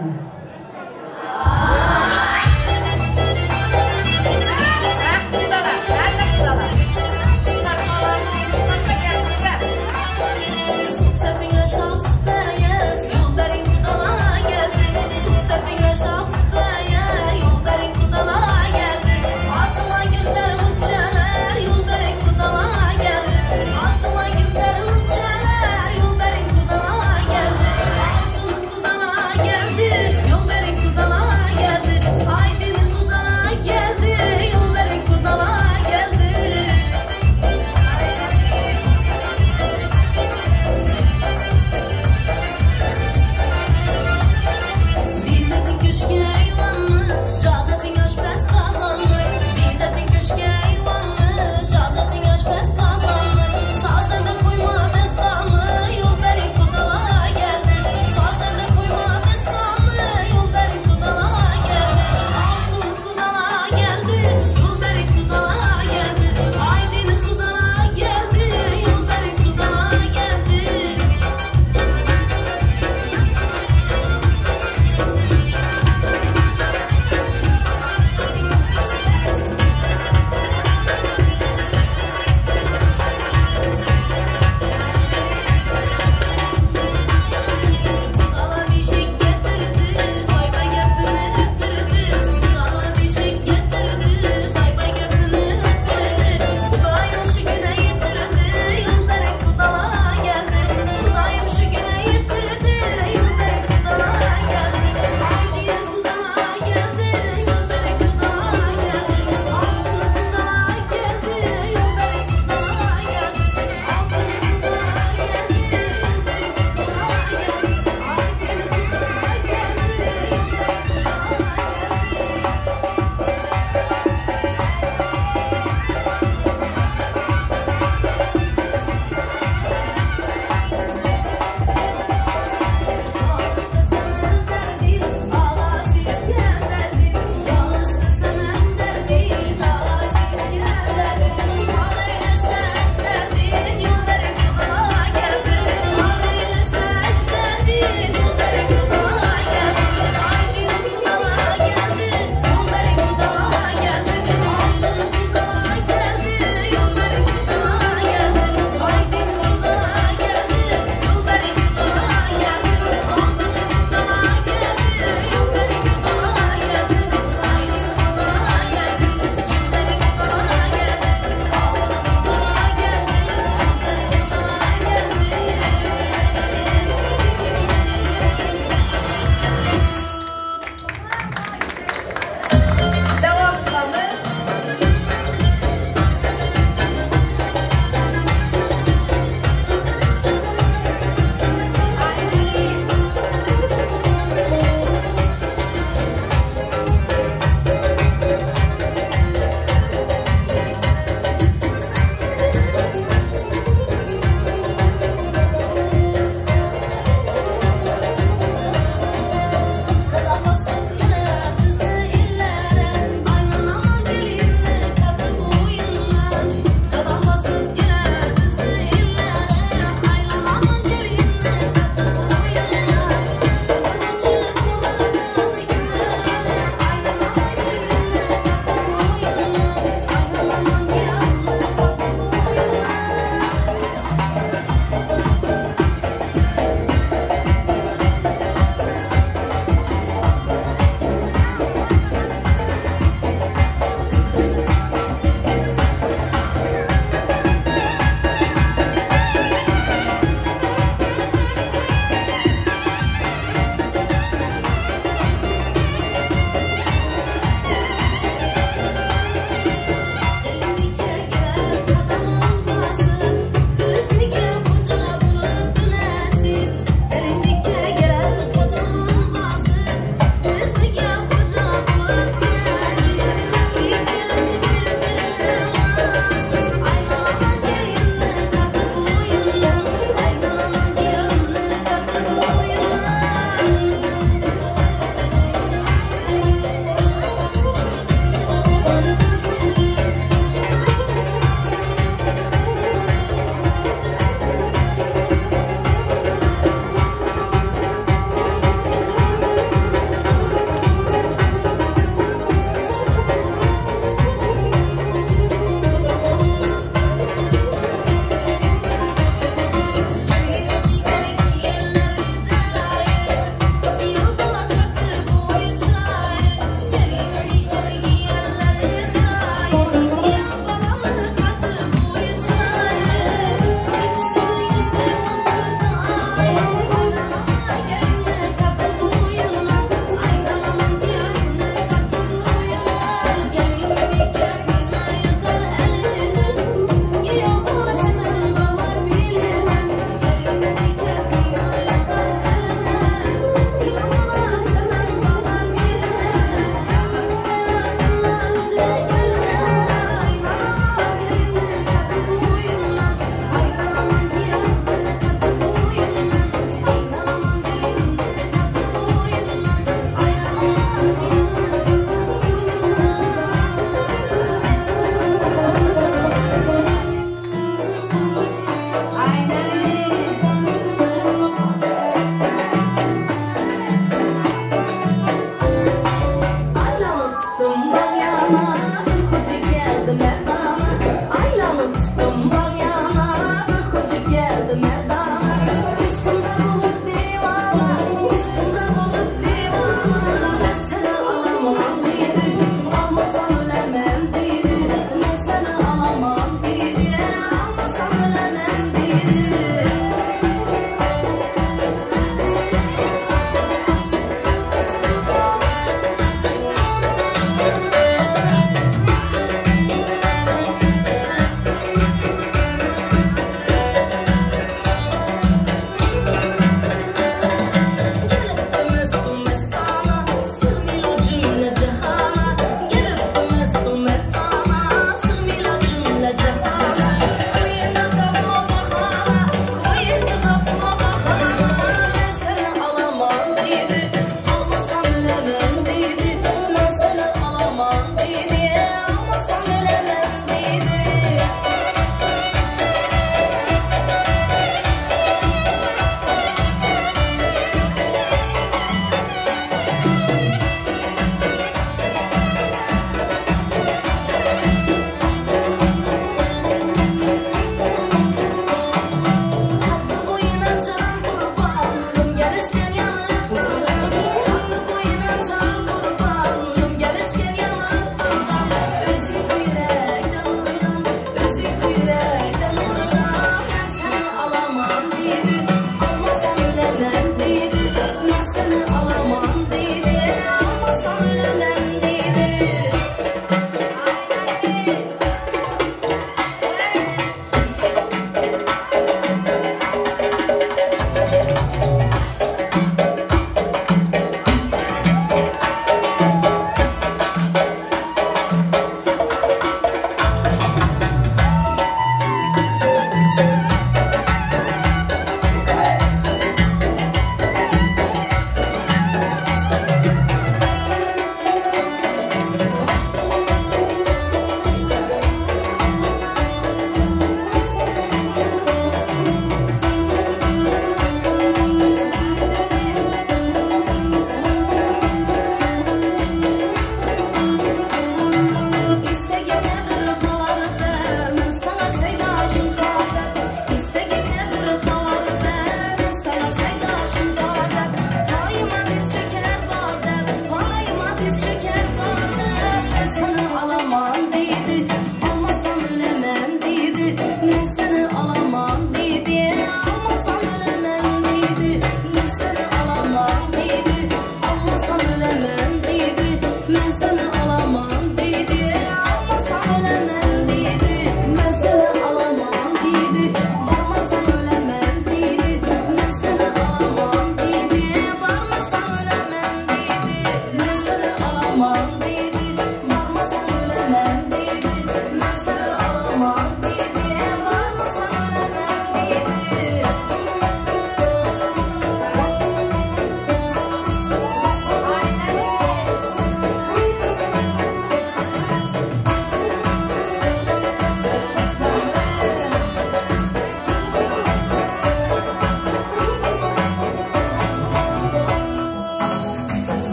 Speaker 13: Ben seni alamam dedi, almasam ölemem dedi. Ben seni alamam dedi, varmasam ölemem dedi. Ben seni alamam dedi, varmasam ölemem dedi. Ben seni alamam dedi, varmasam ölemem dedi. Ben seni alamam dedi, varmasam ölemem dedi.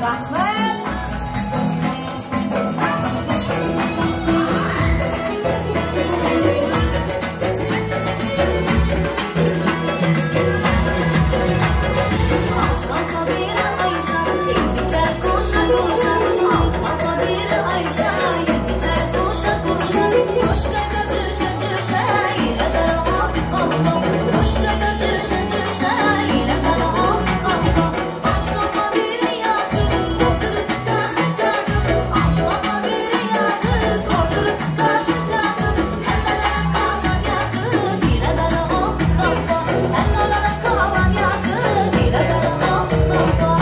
Speaker 8: Rahmat.
Speaker 13: Alma bir Ayşe, yüzükler koşa koşa. Alma bir Ayşe, yüzükler koşa koşa. Koşka kaçışa cışa, ile ben aldı kalma. Koşka kaçışa cışa, ile ben aldı kalma. Alma bir yakıp, oturup taşı takıp. Alma bir yakıp, oturup taşı takıp. Ellere kalan yakıp, ile ben aldı kalma. Ellere kalan yakıp, ile ben aldı kalma.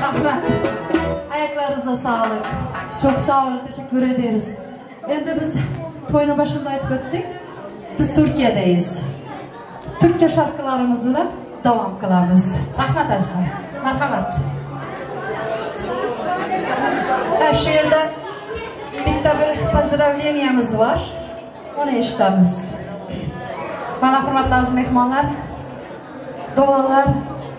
Speaker 8: Rahmat. Ayaklarınıza sağlık. Çok sağ olun, teşekkür ederiz. Endi biz to'yni boshida aytib o'tdik. Biz Turkiyadeyiz. Türkçe şarkılarımız bilan davom qilamiz. Rahmat azizlar. Marhamat. Shu yerda bitta bir pozdravleniyamiz var. Uni eshitamiz. Mana hurmatli aziz mehmonlar, duolar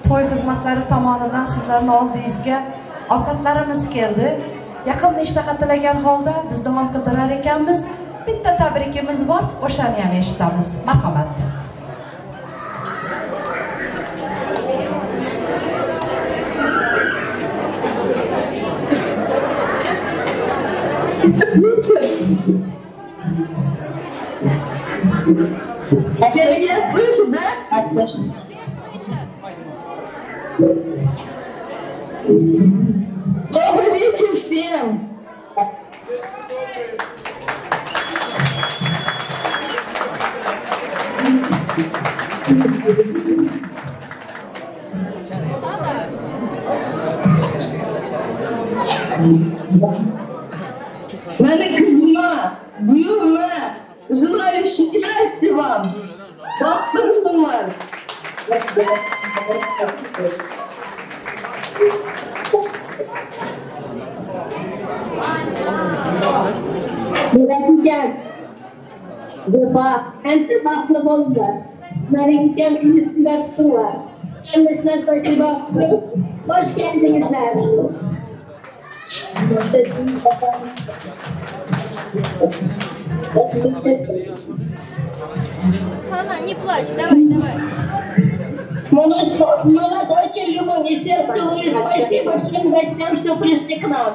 Speaker 8: to'y xizmatlari tomonidan sizlarning oldingizga ovqatlarimiz keldi. Yaqin ishtaha tilagan holda biz davom qildirar ekanmiz. Bitta tabrikimiz bor, o'shani ham eshitamiz. Marhamat.
Speaker 14: Меня слышат, да?
Speaker 13: Все слышат.
Speaker 14: Добрый вечер всем. Meni qizima, buyuma, желаю счастья вам, baxtli bo'linglar. Bilakan, Vefa, ancha baxtli bo'linglar. Mening üstüne tutinglar. Kendisine спасибо. Hoş geldinizler.
Speaker 13: Хана, не плачь, давай, давай.
Speaker 14: Мы вас очень любим и всех целуем. Спасибо всем гостям, что пришли к нам.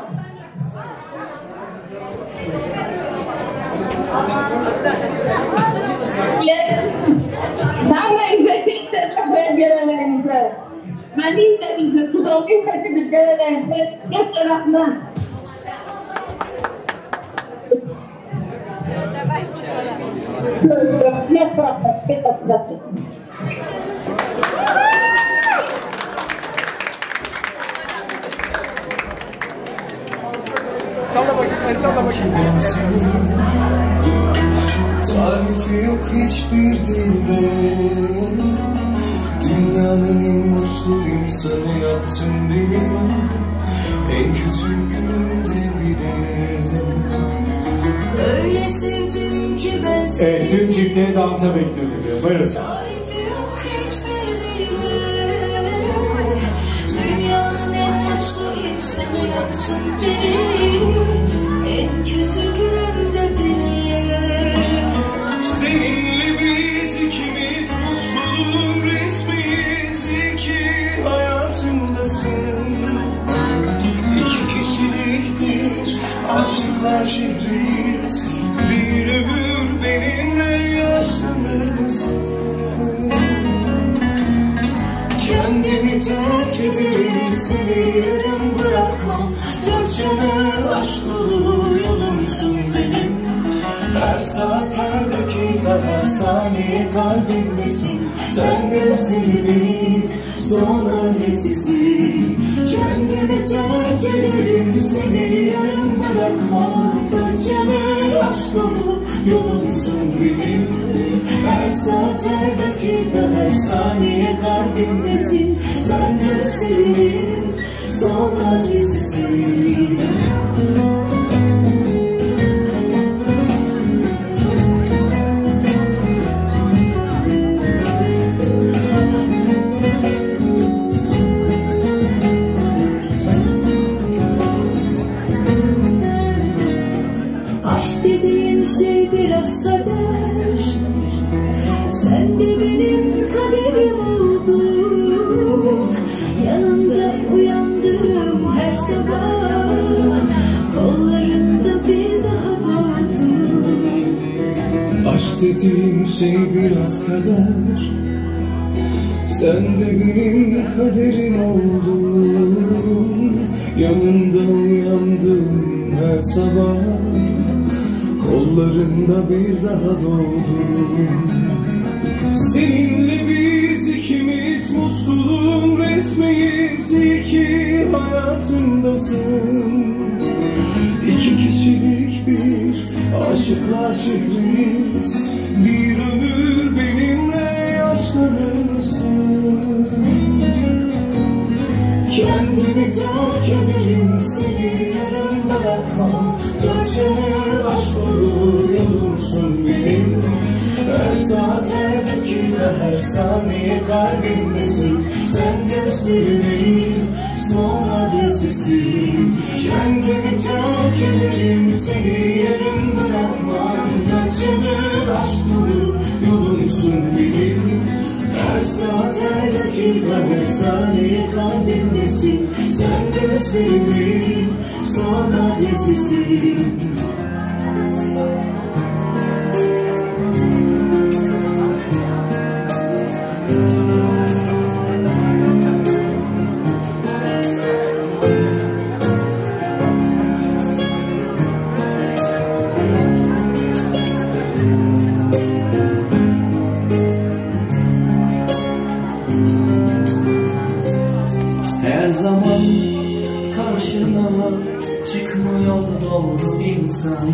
Speaker 14: Hammangizni katta rahmat. Mening Xudoga katta rahmat.
Speaker 13: Все, давай.
Speaker 4: Salla bakayım, salla bakayım.
Speaker 9: Tarifi yok hiçbir dilde. Dünyanın en mutlu insanı yaptın beni. En kötü günümde bile.
Speaker 13: Öyle sevdim ki ben seni.
Speaker 10: Evet, tüm çiftleri dansa bekliyoruz. Buyurun.
Speaker 13: Tarifi yok hiçbir dilde. Dünyanın en mutlu insanı yaptın beni. En kötü günümde bile.
Speaker 9: Seninle biz ikimiz mutluluğun resmiyiz. İyi ki hayatımdasın. İki kişilik bir aşıklar şehriyiz. Bir ömür benimle yaşlanır mısın? Kendimi terk ederim, seni yarım bırakmam. Dört yanı aşk dolu yolumsun benim. Her saat, her dakika, her saniye kalbimdesin. Sen gözlerimin son adresisin. Kendimi terk ederim, seni yarım bırakmam. Dört yanı aşk dolu yolumsun benim. Her saat, her dakika, her saniye kalbimdesin. Sen gözlerimin son adresisin.
Speaker 13: Aşk dediğin şey biraz kader. Sen de benim kaderim oldun. Yanında uyandım her sabah. Kollarında bir daha doğdum.
Speaker 9: Aşk dediğin şey biraz kader. Sen de benim kaderim oldun. Yanında uyandım her sabah. Kollarında bir daha doğdum. Seninle biz ikimiz mutluluğun resmiyiz. İyi ki hayatımdasın. İki kişilik bir aşıklar şehriyiz. Bir ömür benimle yaşlanır mısın? Kendimi terk ederim, seni yarım bırakmam. Dört yanı aşk dolu yolumsun benim. Her saat, her dakika, her saniye kalbimdesin. Sen gözlerimin son adresisin. Kendimi terk ederim, seni yarım bırakmam. ömür aşk dolu yolumsun benim. Her saat, her dakika, her saniye kalbimdesin. Sen gözlerimin son adresisin. Her zaman karşıma çıkmıyor doğru insan.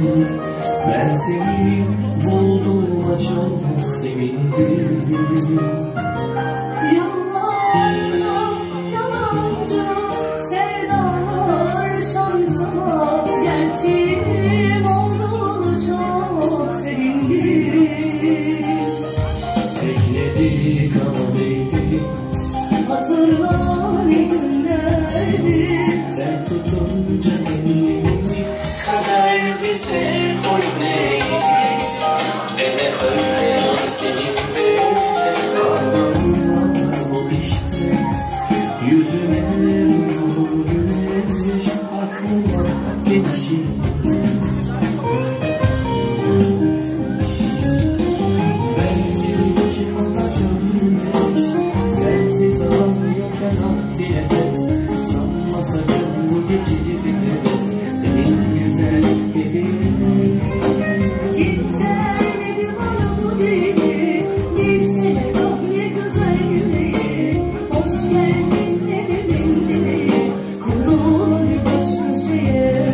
Speaker 9: Ben seni bulduğuma çok sevindim.
Speaker 13: Yıllarca yalancı sevdalar şansıma, gerçeğim olduğunu çok sevindim.
Speaker 9: Bekledik ama değdi,
Speaker 13: hatırla ne günlerdi.
Speaker 9: Sen tutunca elimi, kader bize boyun eğdi. Deme öyle senin de parmağım bu işte. Yüzüme vurur güneş, aklıma gelişim. Ben seni başıma taç önmeş, sensiz alamıyorken ah bir nefes. Sanma sakın bu geçici bir heves, senin güzel hediyen.
Speaker 13: Kimse vermedi bana bu dili, bilsene bak ne güzel yüreği. Hoş geldin evimin dileği, kurul bir baş köşeye.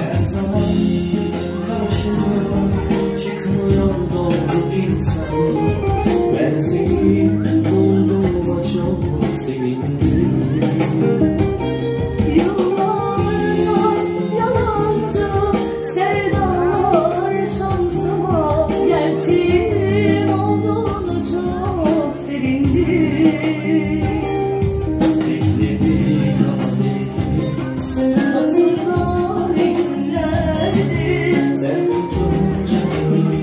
Speaker 9: Her zaman karşıma çıkmıyor doğru insan. Ben seni bulduğuma çok sevindim.
Speaker 13: Yıllarca yalancı sevdalar şansıma, gerçeğim olduğunu çok sevindim.
Speaker 9: Bekledik ama değdi,
Speaker 13: hatırla ne günlerdi.
Speaker 9: Sen tutunca elimi,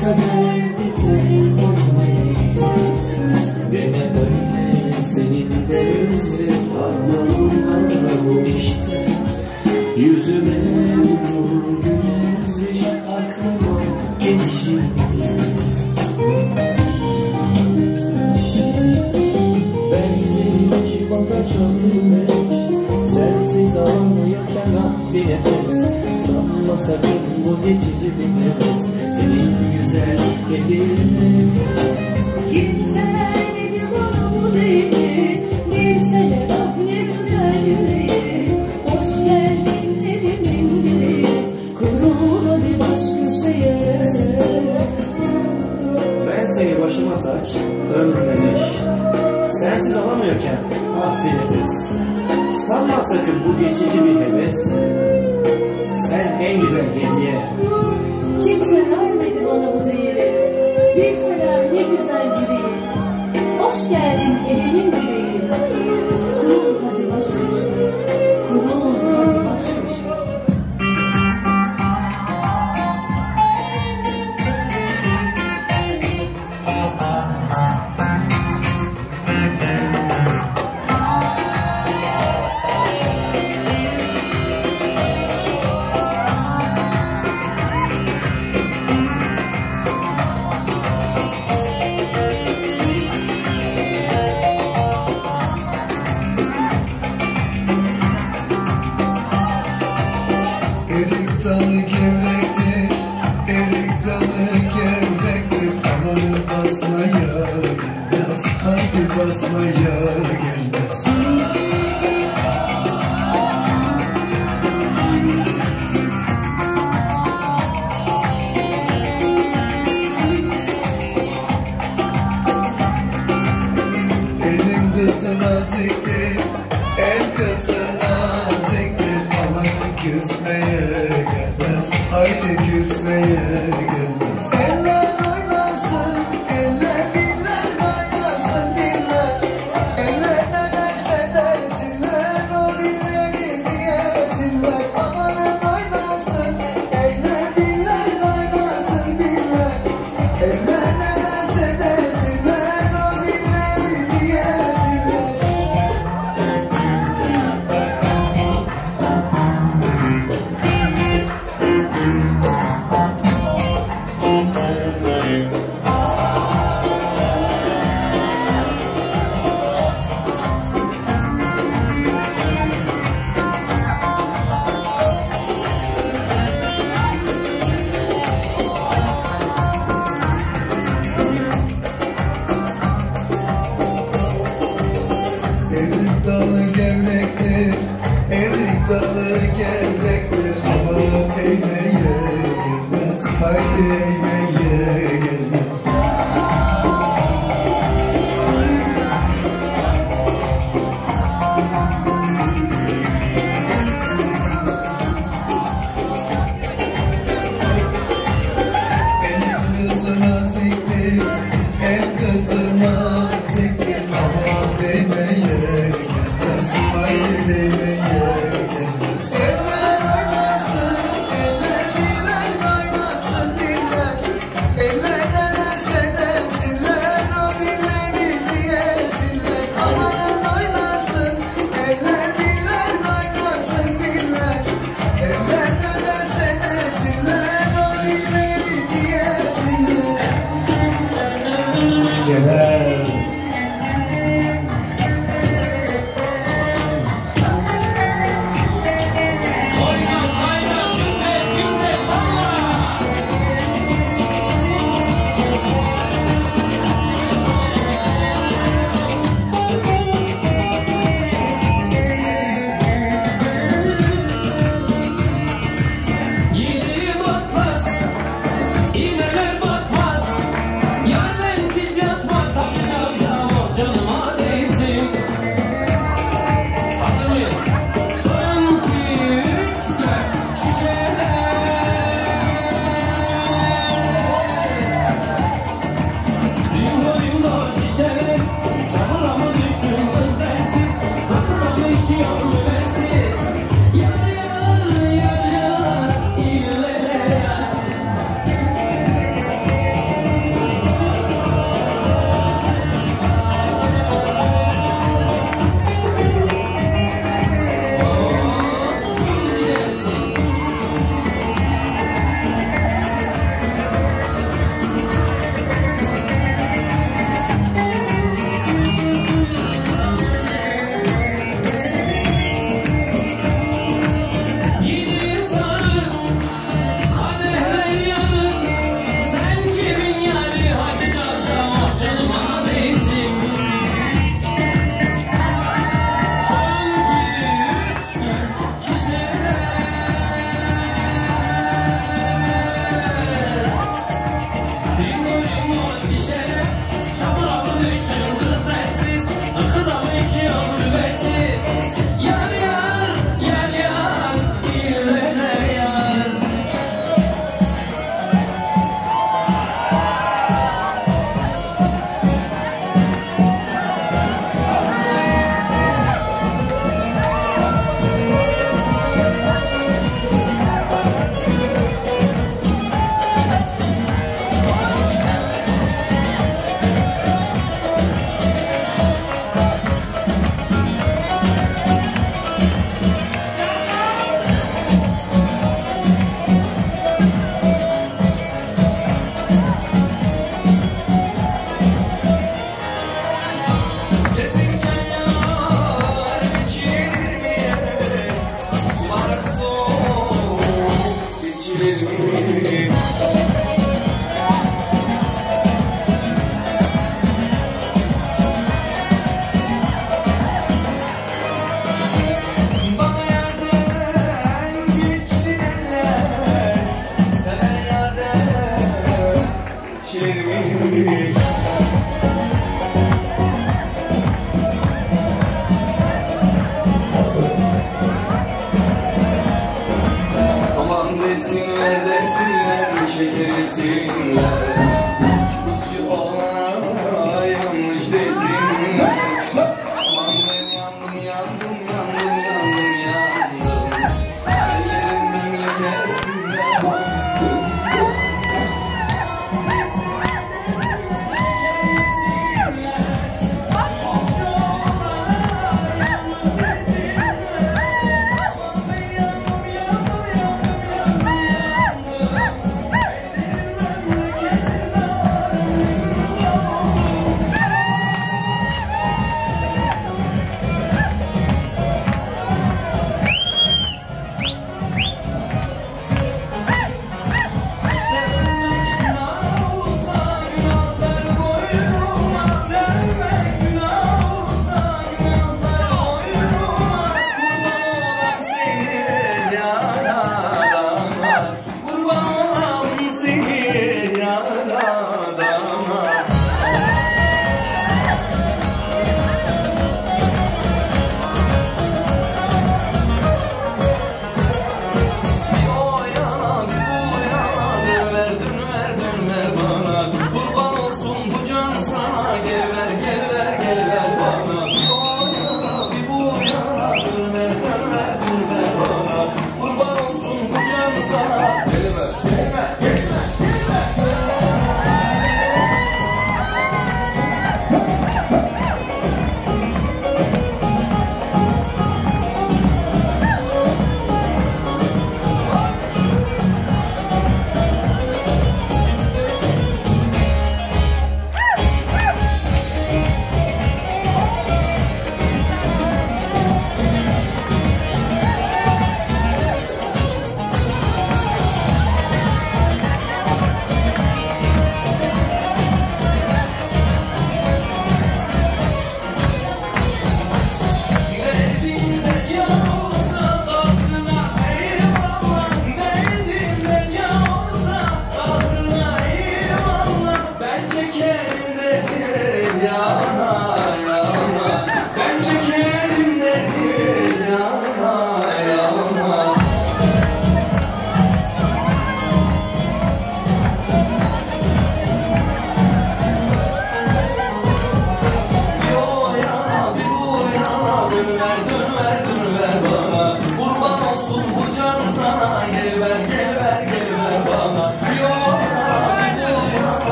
Speaker 9: kader bize boyun eğdi. Deme öyle senin de parmağımla bu işte. Yüzüme vurur güneş, aklıma gelişim. Ben seni başıma taç önmeş, sensiz alamıyorken ah bir nefes. Sanma sakın bu geçici bir heves, senin güzel hediyen.
Speaker 13: Kimse vermedi bana bu değeri, bilsene bak ne güzel yüreği. Hoş geldin evimin dileği, kurul hadi baş köşeye.
Speaker 9: Ben seni başıma taç, ömrüme neş. Sensiz alamıyorken ah bir nefes. Sanma sakın bu geçici bir heves, sen en güzel hediye.
Speaker 13: Kimse vermedi bana bu değeri, bilseler ne güzel yüreği. Hoş geldin evimin dileği, kurul hadi baş köşeye, kurul hadi baş köşeye.
Speaker 9: naziktir, el kızı naziktir. Aman küsmeye gelmez, haydi küsmeye gelmez. Eller oynasın, eller diller oynasın diller. Eller ne derse dersinler, o dilleri diyesinler. Amanın oynasın, eller diller oynasın diller. Eller ne derse dersinler, o dilleri diyesinler. Erik dalı gevrektir, erik dalı gevrektir. Aman eğmeye gelmez, haydi eğmeye gelmez. El kızı naziktir, el kızı naziktir. Aman değmeye gelmez, haydi değmeye gelmez. Eller oynasın, eller diller oynasın diller.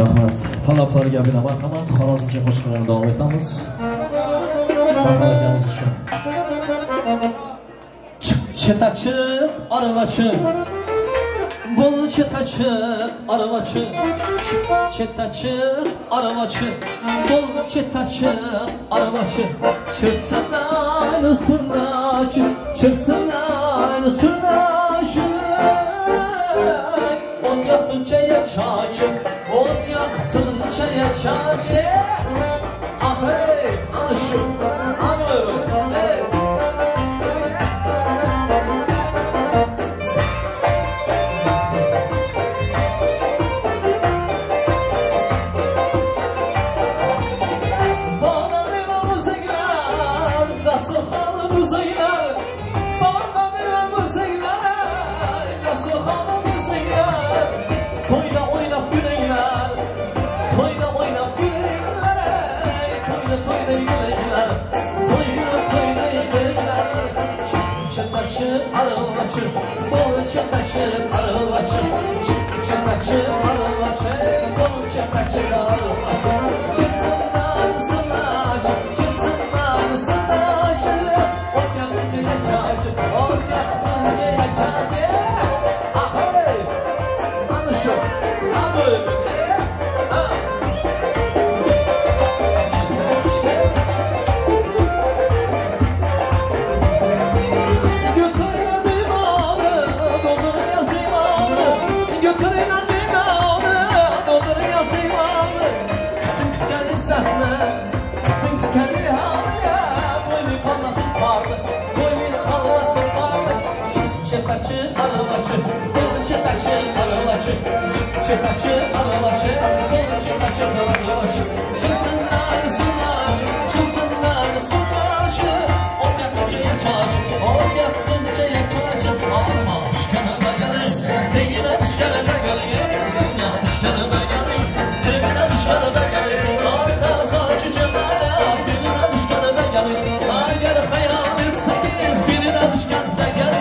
Speaker 11: Rahmat. Talablarga bino marhamat. Xorazmcha qo'shiqlarni davom etamiz. Farhod akamiz uchun. Chiq chetachiq aravachi. Bol chetachiq aravachi. Chiq chetachiq aravachi. Bol chetachiq aravachi. Chirtsindan surnachi, chirtsindan surnachi. Ot yaktın çaya çacı, ot yaktın çaya çacı. Ah hey, anışım, anıyorum, hey. Bağlar meyvamız eyler, dasturxanımız eyler. Bağlar meyvamız eyler, dasturxanımız eyler. Toyda oynap güleyler, toyda oynap güleyler. Toyda toyda güleyler, toyda toyda güleyler. Çıtaçı arılaçı, bol çıtaçı arılaçı. Çıtaçı arılaçı, bol çıtaçı arılaçı. Çıtsınlar sırnaçı, çıtsınlar sırnaçı. Ot yaktıncaya çacı, ot yaktıncaya çacı. Ah hey, anışım, anıyorum. Çetaçı arılaçı, bol çetaçı arılaçı. Çetaçı arılaçı, bol çetaçı arılaçı. Çıtsınlar sırnaçı, çıtsınlar sırnaçı. Ot yaktıncaya çacı, ot yaktıncaya çacı. Alma pişkanına gelir, tegine pişkanına gelir. Alma pişkanına gelir, tegine pişkanına gelir. Arka saçı cemala, birine pişkanına gelir. Agar hayal etseniz, birine pişkanına gelir.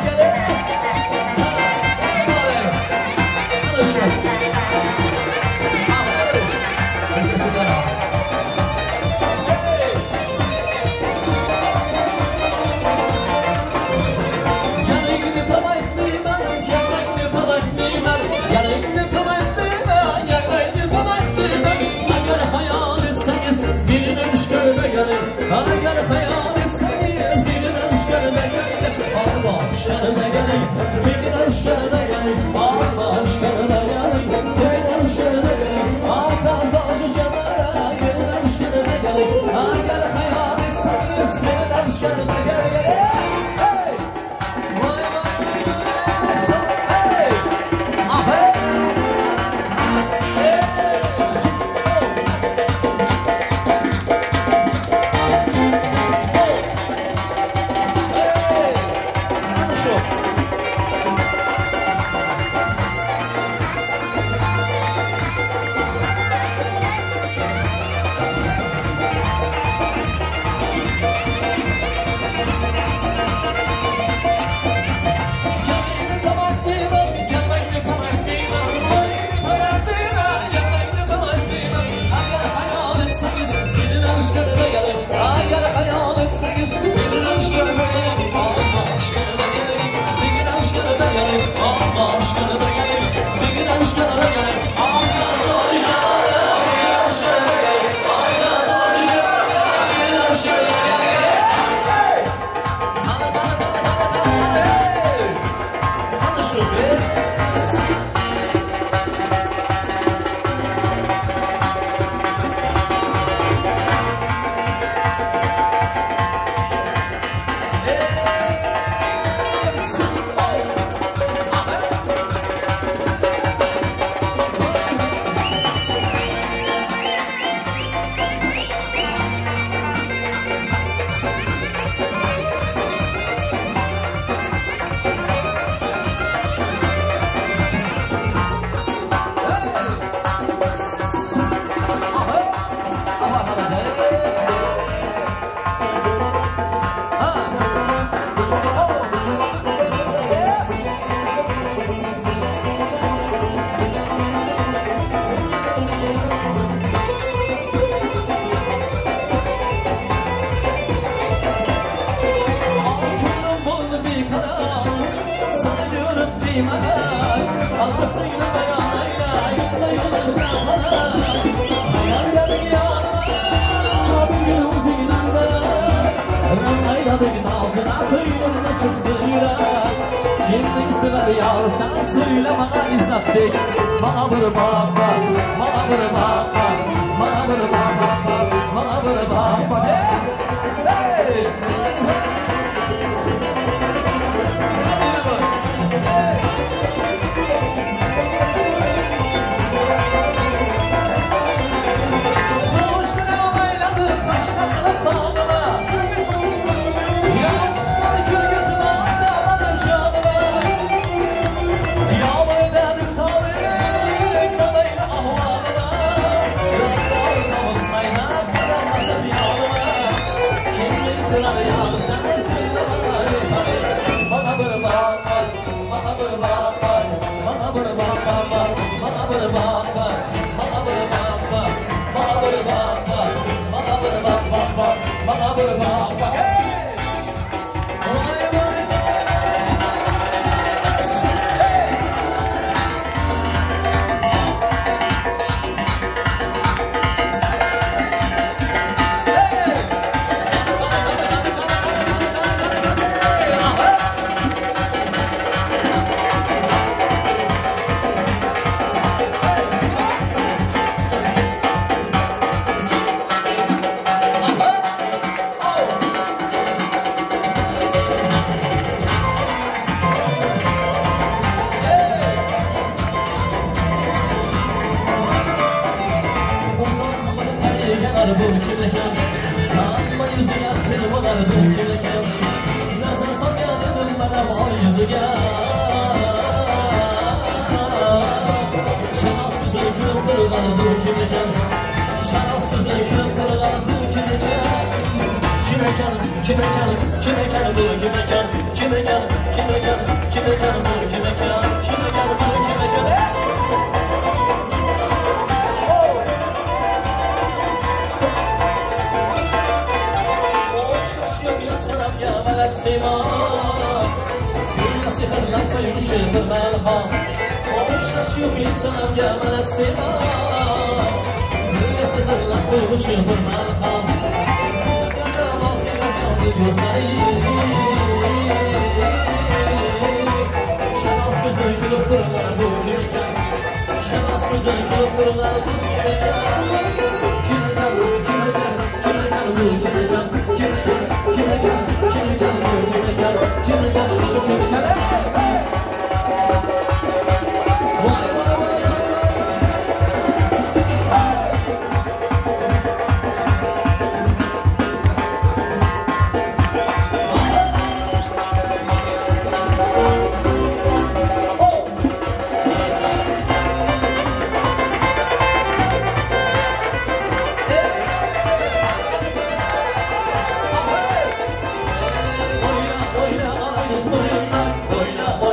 Speaker 11: Oyna, oyna,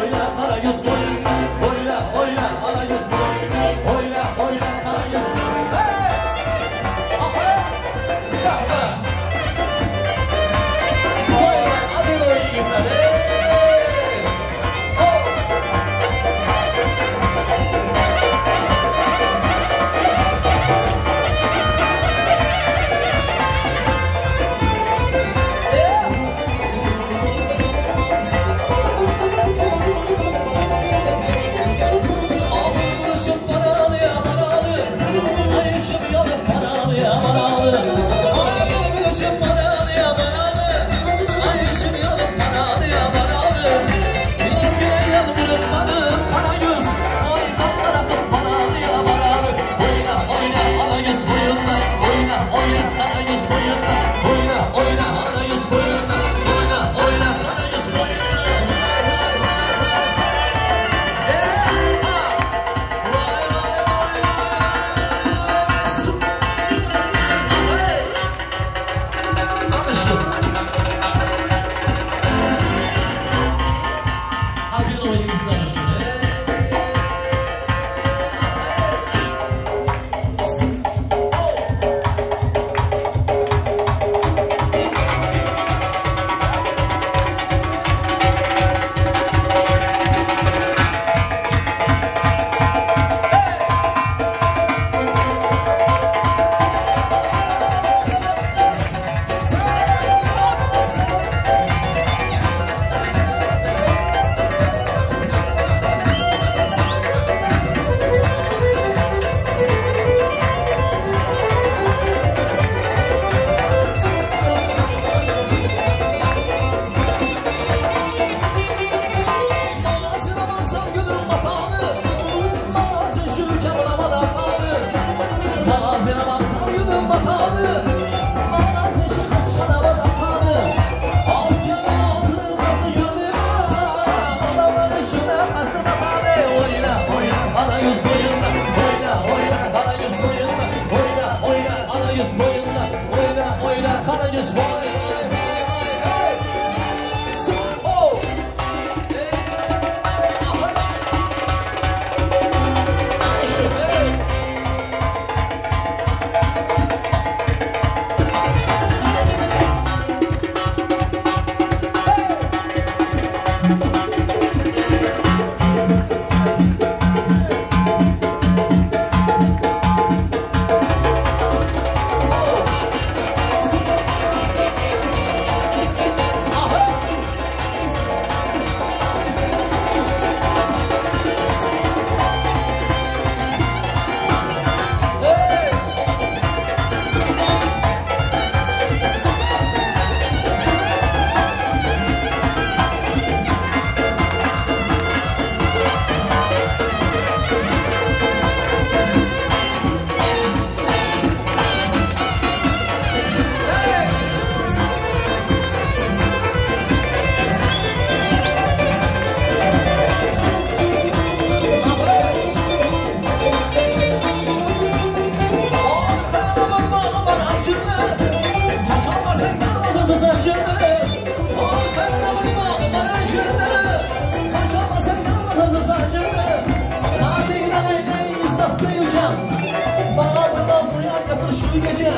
Speaker 11: Gece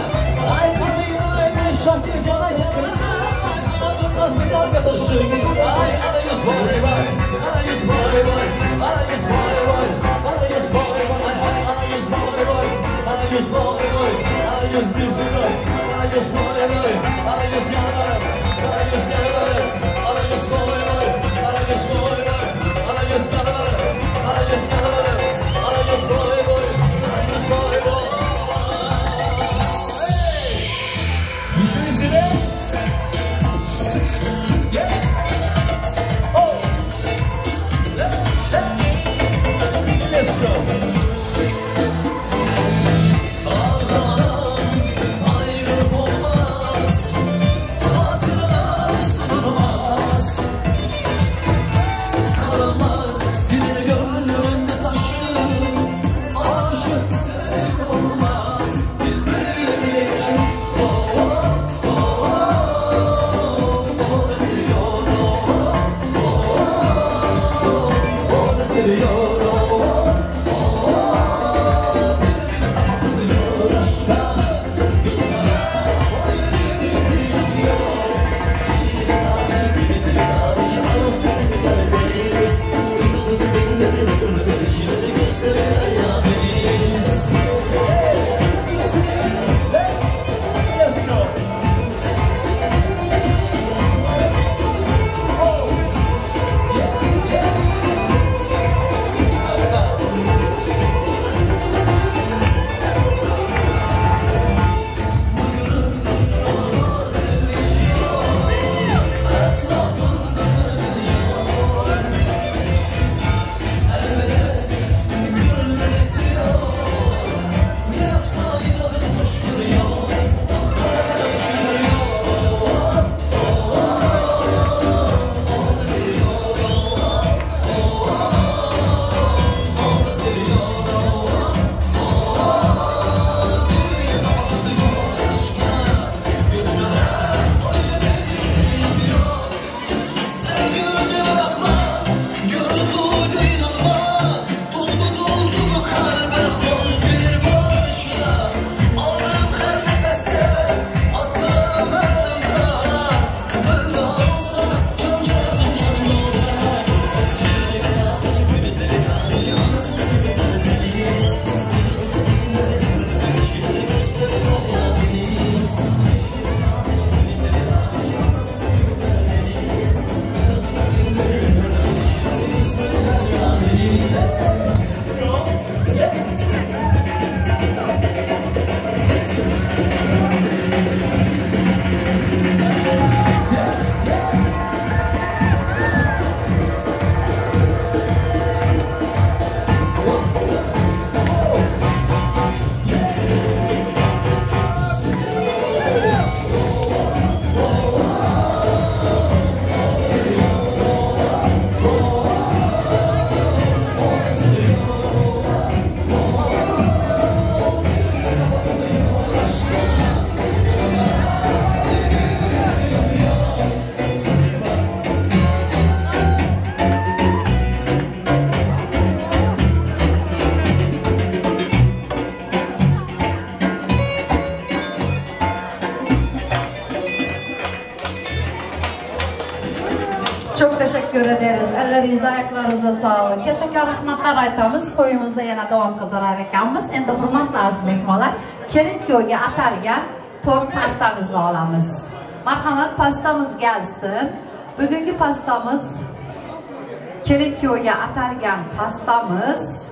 Speaker 11: ay kadın Şakir cana kendine Nasıl arkadaşı ay ana yüz vay vay ana yüz vay vay ana yüz vay vay ana yüz vay vay ana yüz vay vay ana yüz vay vay ana yüz disco ana yüz vay vay ana yüz yanarım ana yüz yanarım ana yüz vay vay ana yüz vay vay ana yüz yanarım ana yüz yanarım ana yüz vay vay ana yüz vay vay. Let's go. Ağlanan ayrılık olmaz, hatıralar durmaz. Karanlar birini gönlümde taşır, aşık sevmek olmaz. Biz böyle oh oh oh oh biliyor oh oh oh seviyor.
Speaker 8: Çok teşekkür ederiz. Ellerinizə, ayaqlarınıza sağlık. Kattakon rahmatlar aytamiz. To'yimizni yana davom qildirar ekanmiz. Endi hurmatli aziz mehmonlar, kelin kuyovga atalgan to'rt pastamizni olamiz. Marhamat, pastamiz gelsin. Bugungi pastamiz kelin kuyovga atalgan pastamiz.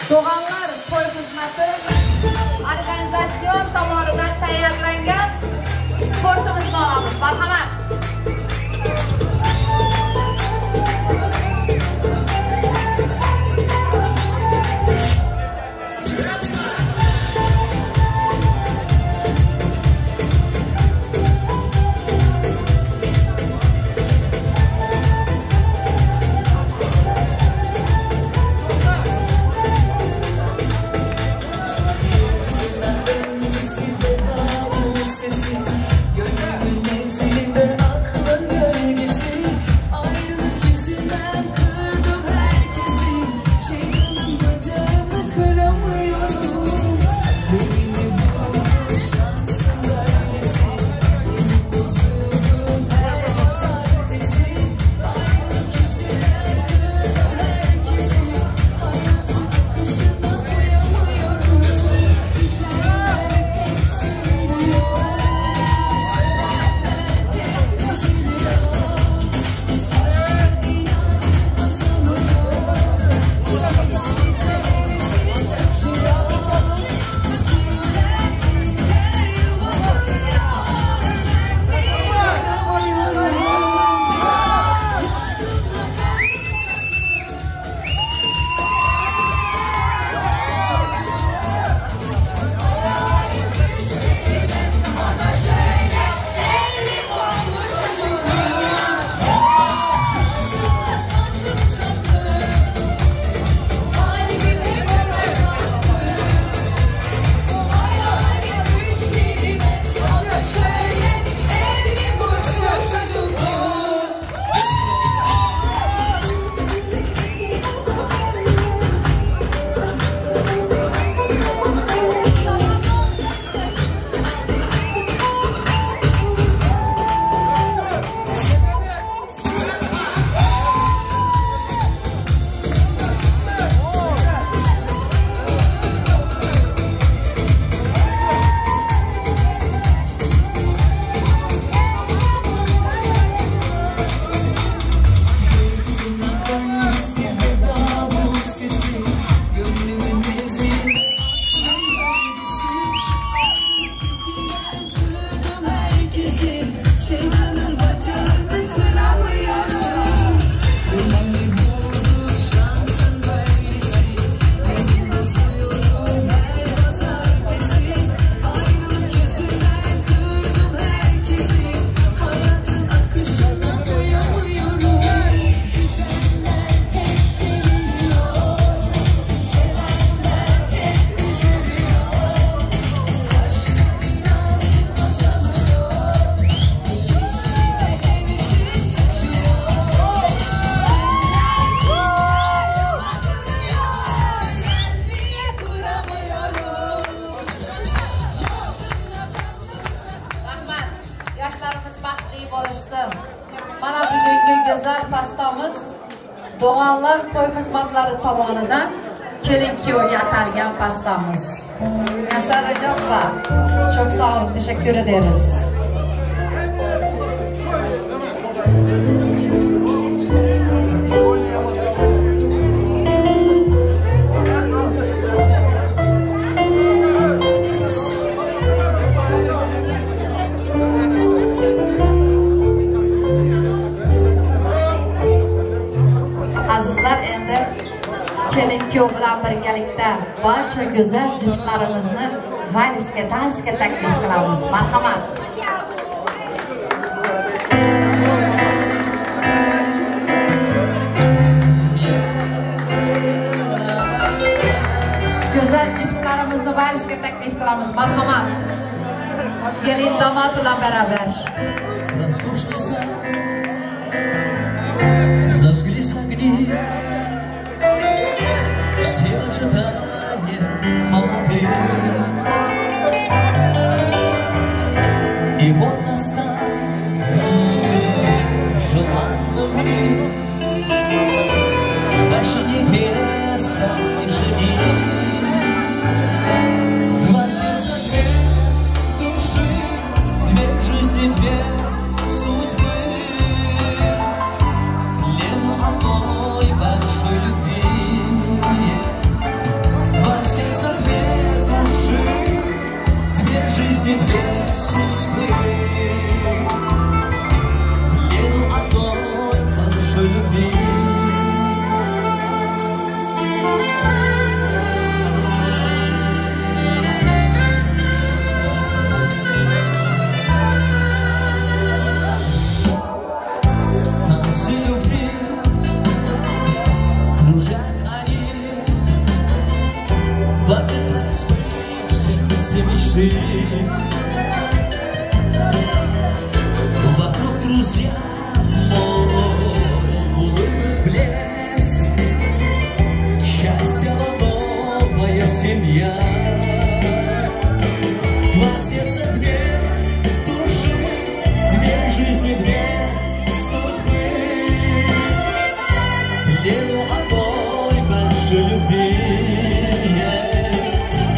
Speaker 8: Doğanlar to'y xizmati organizasyon tomonidan tayyorlangan tortimizni olamiz. Marhamat. Doğanlar to'y xizmatlari tomonidan kelin kuyovga atalgan pastamiz. Muyassar Rajabova, çok sağ olun, teşekkür ederiz. Azizlar, endi kelin kuyov bilan birgalikda barcha go'zal juftlarimizni valsga, dansga taklif qilamiz. Marhamat. Go'zal juftlarimizni valsga taklif qilamiz. Marhamat. Kelin domod bilan barobar.
Speaker 11: Роскошный сад, зажглись огни, все ожидания молодых. И вот настал желанный миг, наша невеста и жених. Два сердца, две души, две жизни, две судьбы. Плену одной большой любви. Два сердца, две души, две жизни, две судьбы. Плену одной большой любви. Танцы любви, кружат они, подметают сбывшиеся мечты. Вокруг друзья, море, улыбок блеск, счастье, новая семья. Два сердца, две души, две жизни, две судьбы. Плену одной большой любви.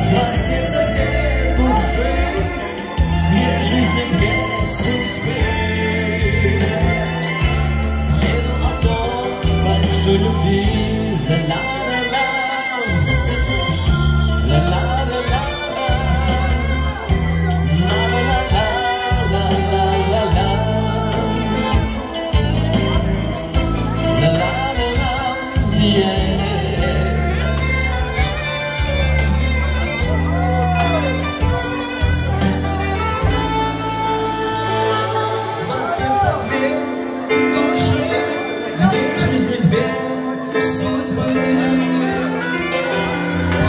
Speaker 11: Два сердца, две души, две жизни, две судьбы. Плену одной большой любви. Ла-ла-ла-ла, ла-ла-ла-ла, ла-ла-ла-ла-ла-ла-ла. La-la-la-la, yeah. Два сердца, две души, две жизни, две судьбы.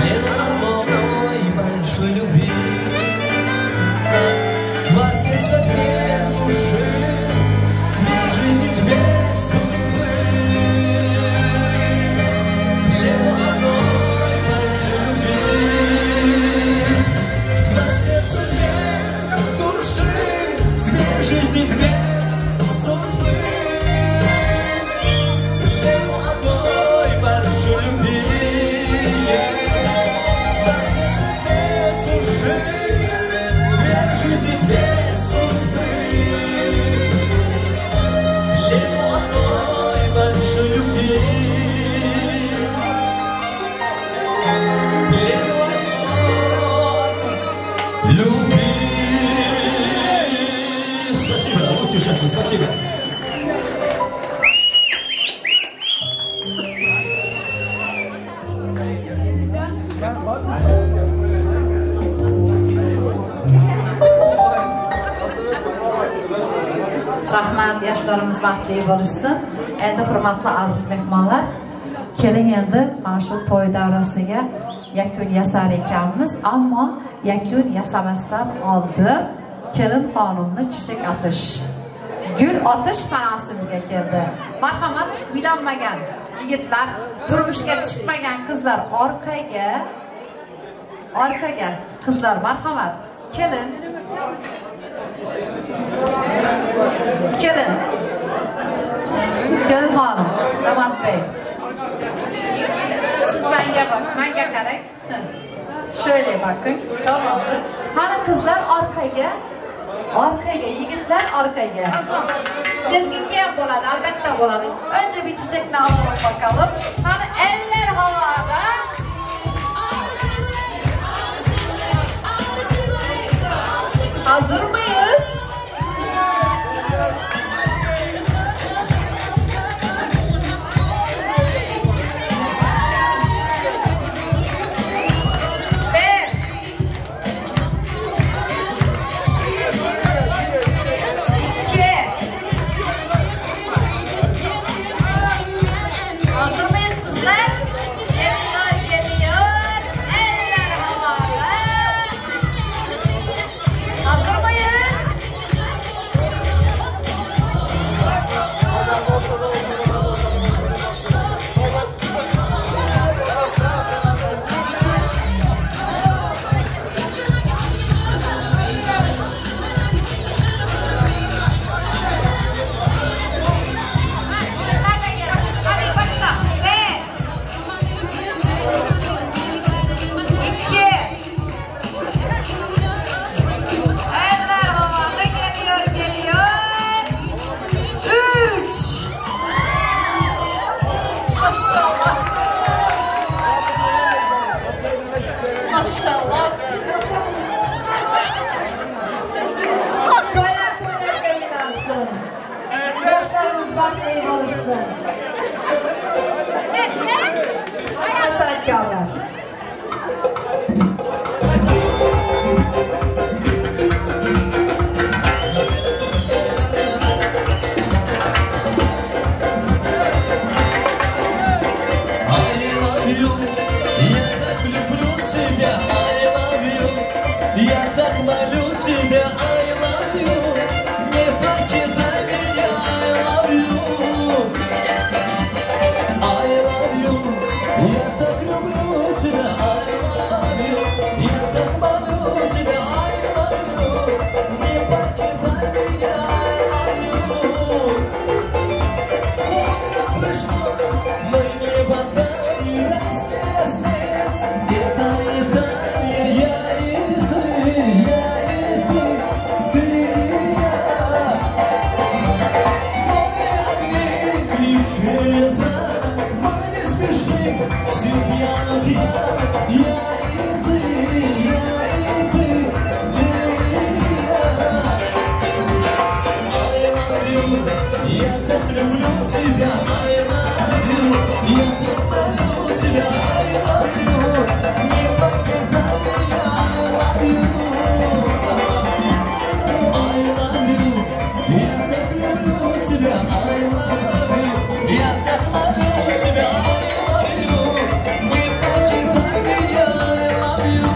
Speaker 11: Плену одной большой любви. Два сердца, две души, две жизни, две судьбы. Плену одной большой любви. Два сердца, две души, две жизни, две судьбы. Плену одной большой любви. Два сердца, две души, две жизни, две судьбы. Плену одной большой любви. Плену одной любви. Спасибо, будьте счастливы, спасибо.
Speaker 8: Rahmat, yoshlarimiz baxtli bo'lishsin. Endi hurmatli aziz mehmonlar, keling endi mana shu to'y davrasiga yakun yasar ekanmiz, ammo yakun yasamasdan oldin kelin xonimni chechak otish, gul otish marosimiga keldi. Marhamat, uylanmagan yigitlar, turmushga chiqmagan qizlar orqaga, orqaga qizlar marhamat. Kelin. Kelin. Gelin hanım, Damat Bey. Menga bak, menga qarang. Şöyle bakın, tamamdır. Hani kızlar arkaya, arkaya, yigitlar arkaya. Lezginka ham bo'ladi, albatta bo'ladi. Önce bir çiçekni alalım bakalım. Hani eller havada. Hazır mıyız? Bir. İki. Hazır mıyız kızlar? Eller geliyor, eller havada. Hazır mıyız? Hadi başla. Bir. İki. Eller havada geliyor, geliyor. 3. Maşallah. Maşallah. Toylar toylar kayılansın. Yaşlarımız bahtiyar olsun. Sanatkarlar.
Speaker 11: I love you, я так люблю тебя, I love you, я так молю тебя, I love you, не покидай меня, I love you, I love you, я так люблю тебя, I love you, я так молю тебя, I love you, не покидай меня, I love you. Утро пришло, мы не бодали рассвет. Это и тая, я и ты, я и ты, ты и я. Море огней, кричи лета, мы не спешим, все пьяно пьяно. Я и ты, я и ты, ты и я. I love you, я так люблю тебя, I love you, я так молю тебя, I love you, не покидай меня, I love you, I love you, я так люблю тебя, I love you, я так молю тебя, I love you, не покидай меня, I love you.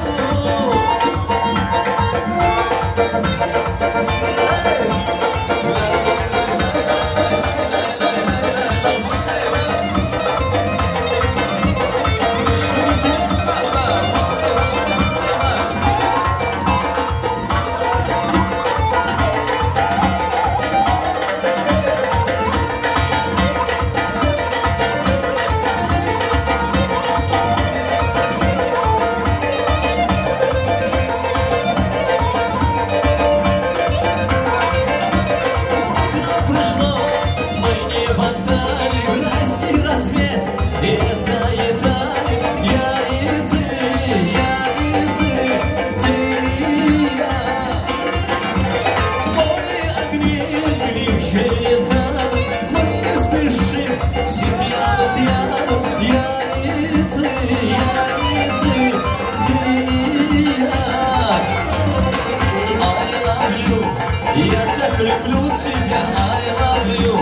Speaker 11: Утро пришло, мы не бодали райский рассвет. Это Италия, я и ты, ты и я. Море огней, крепче лета, мы не спешим, все пьяно пьяно. Я и ты, ты и я. I love you, я так люблю тебя, I love you,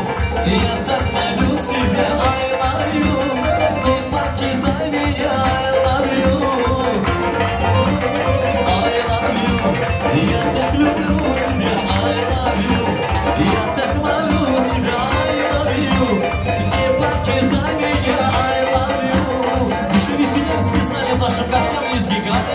Speaker 11: я так молю тебя, I love you, не покидай меня, I love you, I love you, я так люблю тебя, I love you, я так молю тебя, I love you, не покидай меня, I love you. Еще веселее списали нашим гостям из гиганты.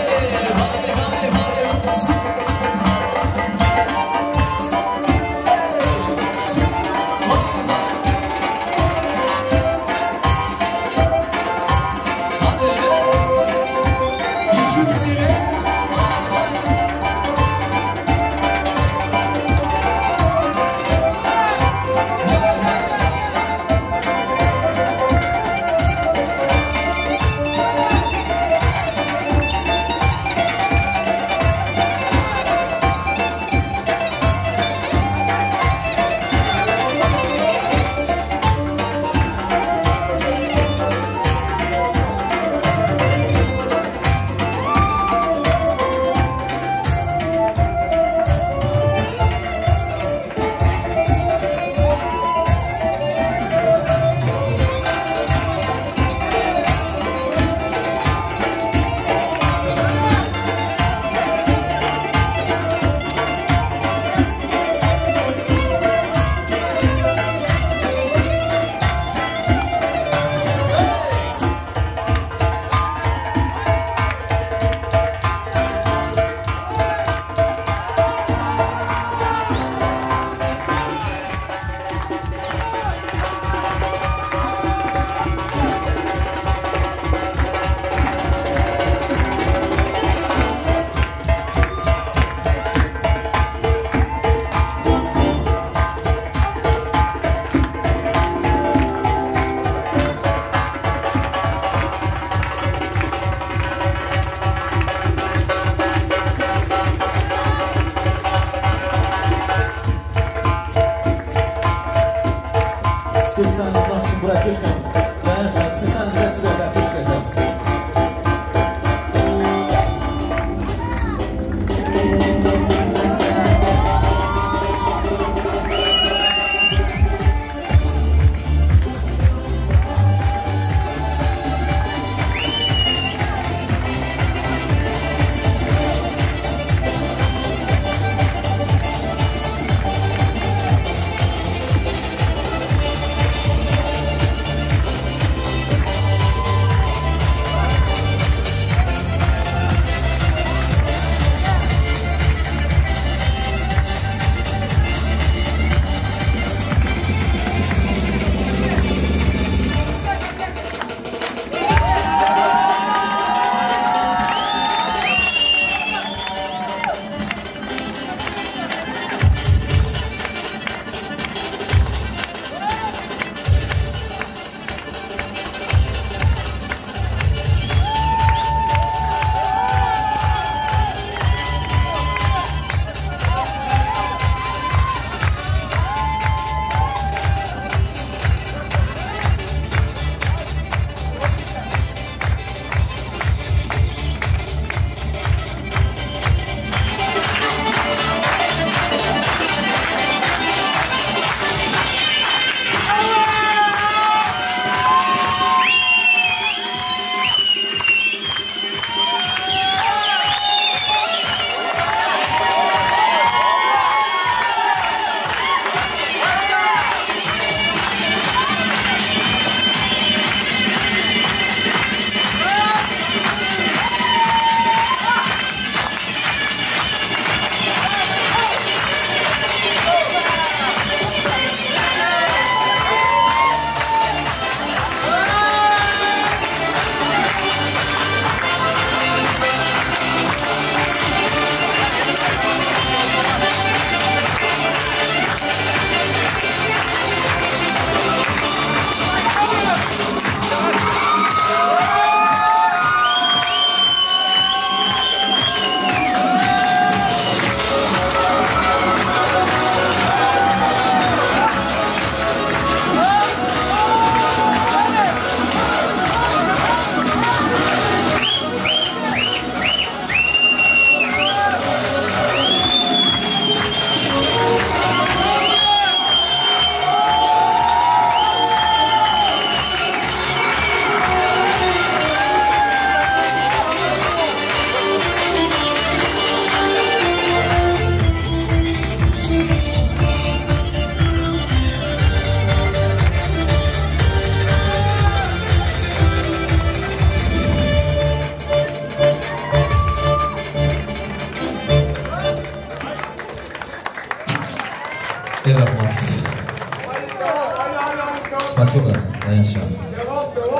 Speaker 11: Dayanishadi.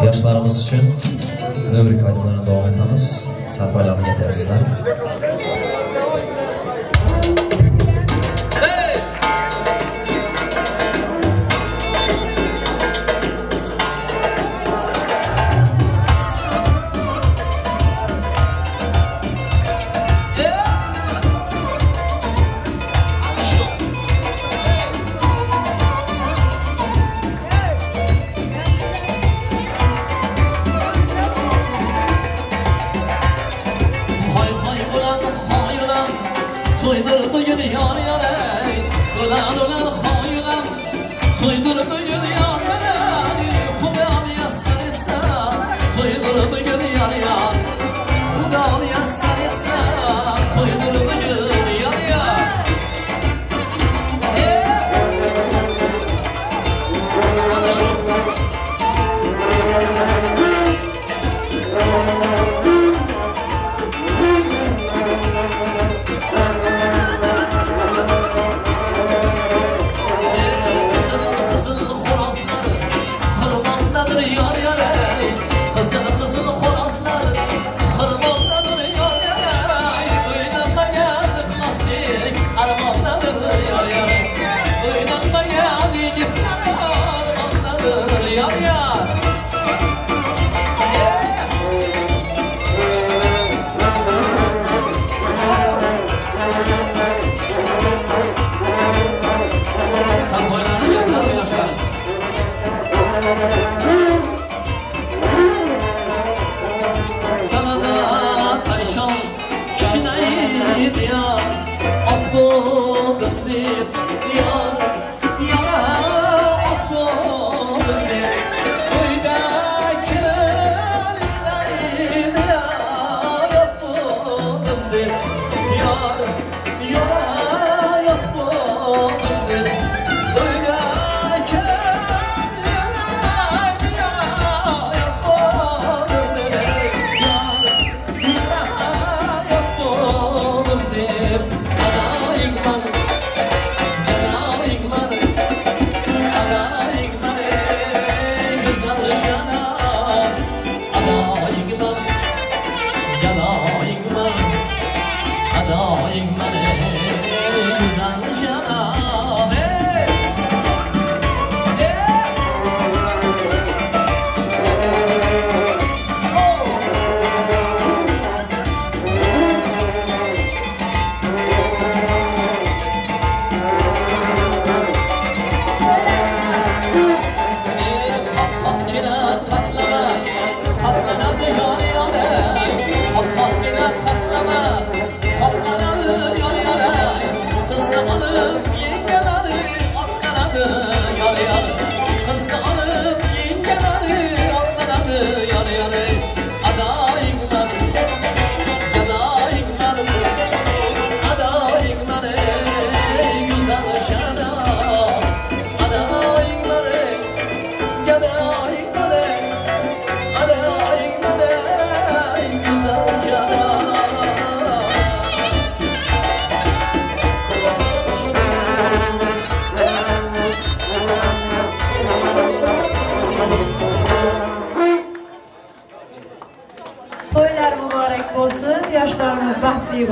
Speaker 11: Yoshlarimiz uchun ömür aydınlarına davam etamiz. Sarpoylarni getirasizlar.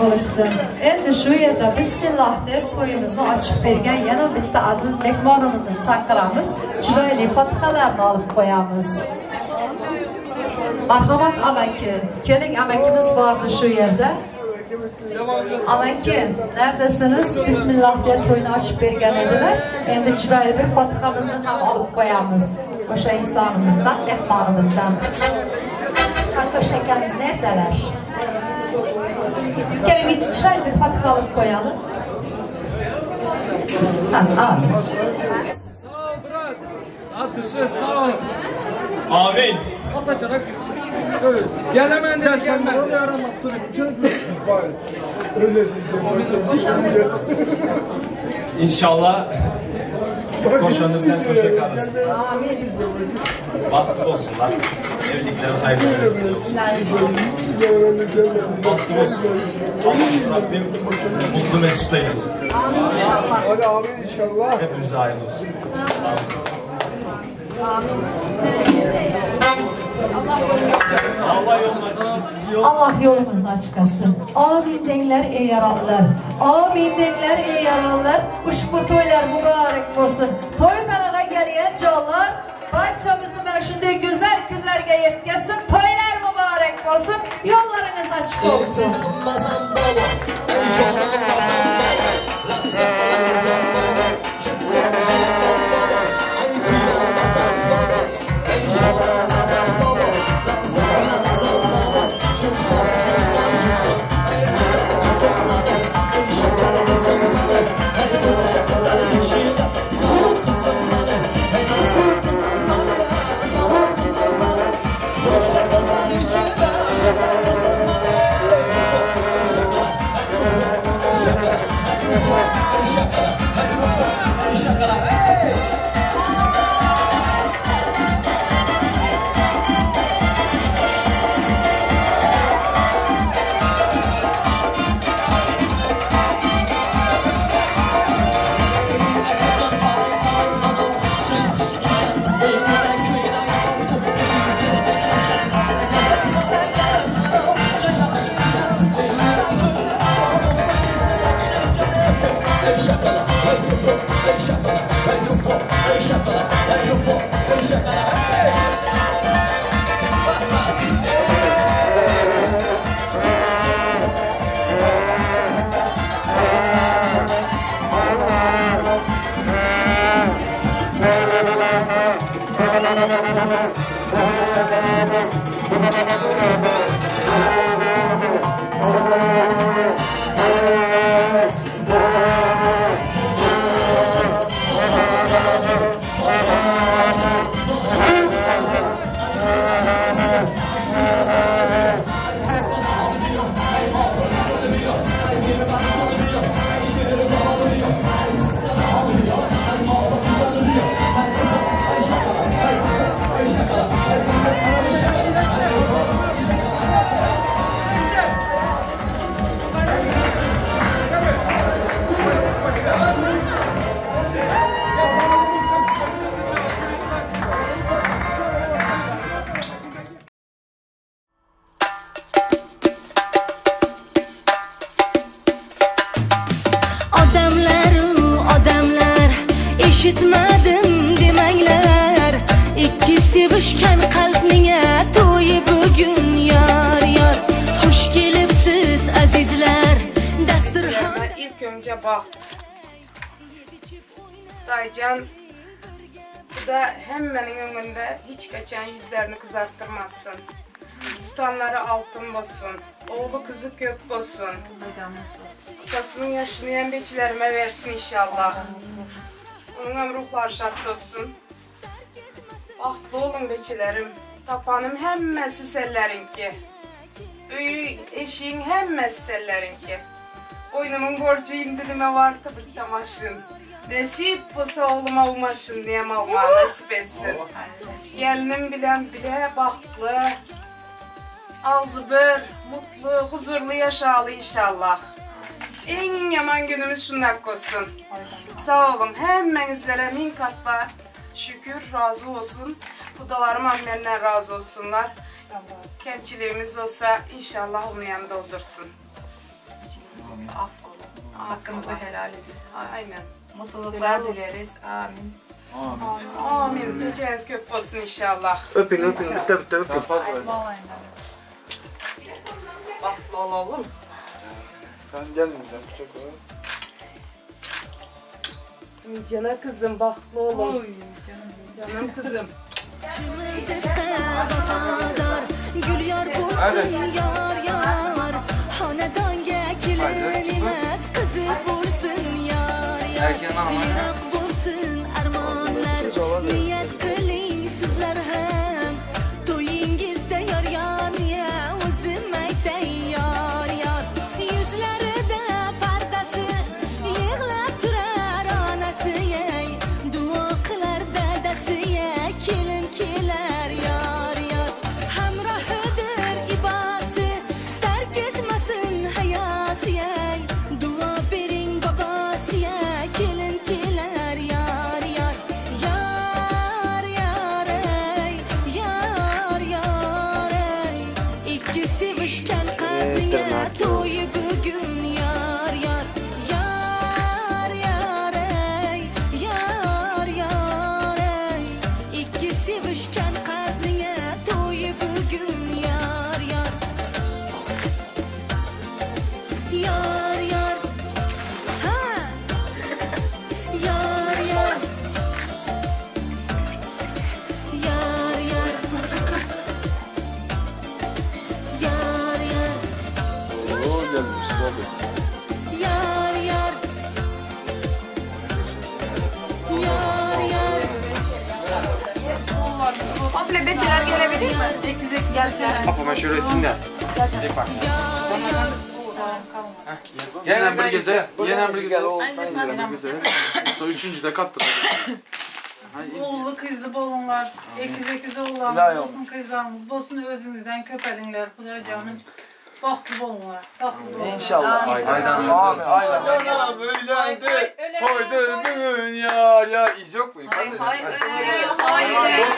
Speaker 8: Bo'lishsin. Endi shu yerda bismillah deb to'yimizni ochib bergan yana bitta aziz mehmonimizni chaqiramiz. Chiroyli fotihalarni olib qo'yamiz. Marhamat amaki. Keling, amakimiz bordi shu yerda. Amaki, neredesiniz? Bismillah deb to'yni ochib bergan edilar. Endi chiroyli bir fotihamizni ham olib qo'yamiz. O'sha insonimizdan, mehmonimizdan. Qartosh akamiz neredelar? Keling, chiroyli bir fotiha olib qo'yalım. Amin.
Speaker 4: Sağ ol brat. Atışı sağ ol.
Speaker 3: Amin.
Speaker 4: Atacanak. Gelemen de gelmez.
Speaker 3: İnşallah koşanı bilen koşa kalırsın. Bahtlı olsunlar. Evlilikler hayırlı vesile olsun. Bahtlı olsun. Allah'ım Rabbim mutlu mesut eylesin.
Speaker 4: Hadi amin inşallah.
Speaker 3: Hepimize hayırlı olsun. Amin.
Speaker 8: Allah yolumuzu açık etsin. Amin dengler ey yaranlar. Amin dengler ey yaranlar. Ushbu to'ylar mübarek olsun. To'y managa kelgan jonlar barchamizni mana shunday go'zal kunlarga yetkazsin. To'ylar mübarek olsun. Yo'llaringiz açık olsun.
Speaker 13: Eshitmadim demanglar, ikki sevishgan qalbning to'yi bugun yor yor. Xush kelibsiz azizlar. Dasturxon
Speaker 1: ilk önce baxt. Daycan bu da hemmenin önünde hiç kaçan yüzlerini kızarttırmazsın. Tutanları altın bolsun. Oğlu kızı köp bolsun. Atasının yaşını hem beçilerime versin inşallah. Onun hem ruhları şad olsun. Baxtlı olun beçilerim. Tapanım hemmesi sellerinki. Öyü, eşiğin hemmesi sellerinki. Oynumun borcu indirime vardı bir tamaşın. Nesip olsa oğluma umaşın diyem Allah nasip etsin. Gelinim bilen bile baxtlı, ağzı bir, mutlu, huzurlu yaşalı inşallah. En yaman günümüz şundak olsun. Sağ olun. Hemmenizlere min katla şükür, razı olsun. Kudalarım annenden razı olsunlar. Kemçiliğimiz olsa inşallah onu yan doldursun.
Speaker 15: Kemçiliğimiz olsa affolun. Hakkınızı helal edin.
Speaker 1: Aynen.
Speaker 15: Mutluluklar dileriz. Amin.
Speaker 1: Amin. Amin. Geceniz köp olsun inşallah.
Speaker 16: Öpün öpün. Bitti bitti öpün.
Speaker 1: Bahtlı olalım.
Speaker 16: Ben gelmeyeceğim. Çok olur.
Speaker 1: Cana kızım, bahtlı olun. Oy, canım, canım kızım.
Speaker 13: Dua bering babasiya, kelin kelar. Sevishgan qalbingga to'yi bugun yar yar yar yar ey yar yar ey ikki sevishgan qalbingga to'yi bugun yar yar yar yar ha yar yar yar yar yar yar
Speaker 16: Oo gelmiş tabii.
Speaker 13: Yar yar yar yar.
Speaker 15: Komple beçeler gelebilir mi? Gel.
Speaker 17: Apa ben şöyle öteyim de. Yenen bir geze, yenen bir geze. Yenen bir geze. Sonra üçüncü de kattı.
Speaker 18: Oğullu kızlı bolunlar, ekiz ekiz oğullarımız olsun, kızlarımız bolsun, özünüzden köpelinler, Xuday canım. Baxtlı bolunlar, taxtlı bolunlar.
Speaker 16: İnşallah.
Speaker 17: Aydan
Speaker 16: Aydan. Öylendi. Toydur bugün yar yar. İz yok mu?
Speaker 15: Hayır hayır hayır.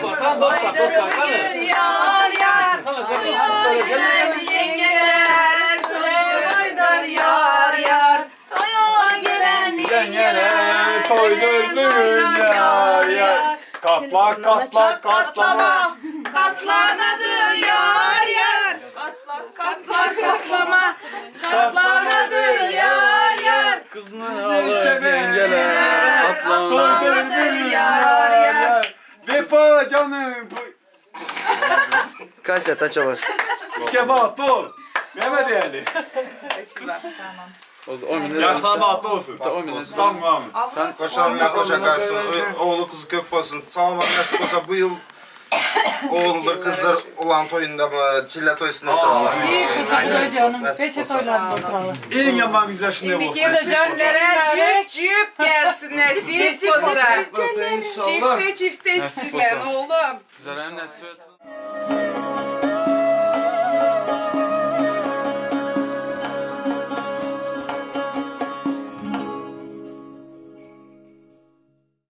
Speaker 15: Toydur bugün yar yar. Toya gelen yengeler. Toydur yar yar. Toya gelen yengeler.
Speaker 10: Toydur bugün yar yar. Katla katla katlama.
Speaker 15: Katlanadı yar yar. Katla katla katlama. Katlanadı yar yar.
Speaker 17: Kızını alıp yengeler.
Speaker 10: Toydur yar yar. Vefa canım.
Speaker 16: Kaseta çalar.
Speaker 10: Kebap ol. Mehmet Ali.
Speaker 17: Yaşlar
Speaker 10: bahtlı olsun. Sağ olun.
Speaker 16: Koşanlar koşa kalsın. Oğlu kızı köp olsun. Sağ olun nasip olsa bu yıl oğuldur kızdır olan toyunda mı, çille toyusunda oturalım.
Speaker 18: Nasip canım. Peçe toylarında oturalım.
Speaker 10: En yaman güzel şunu olsun.
Speaker 1: Şimdiki yılda cüp cüp gelsin nasip olsa. Çifte çifte etsinler oğlum.
Speaker 17: Güzel nasip etsin.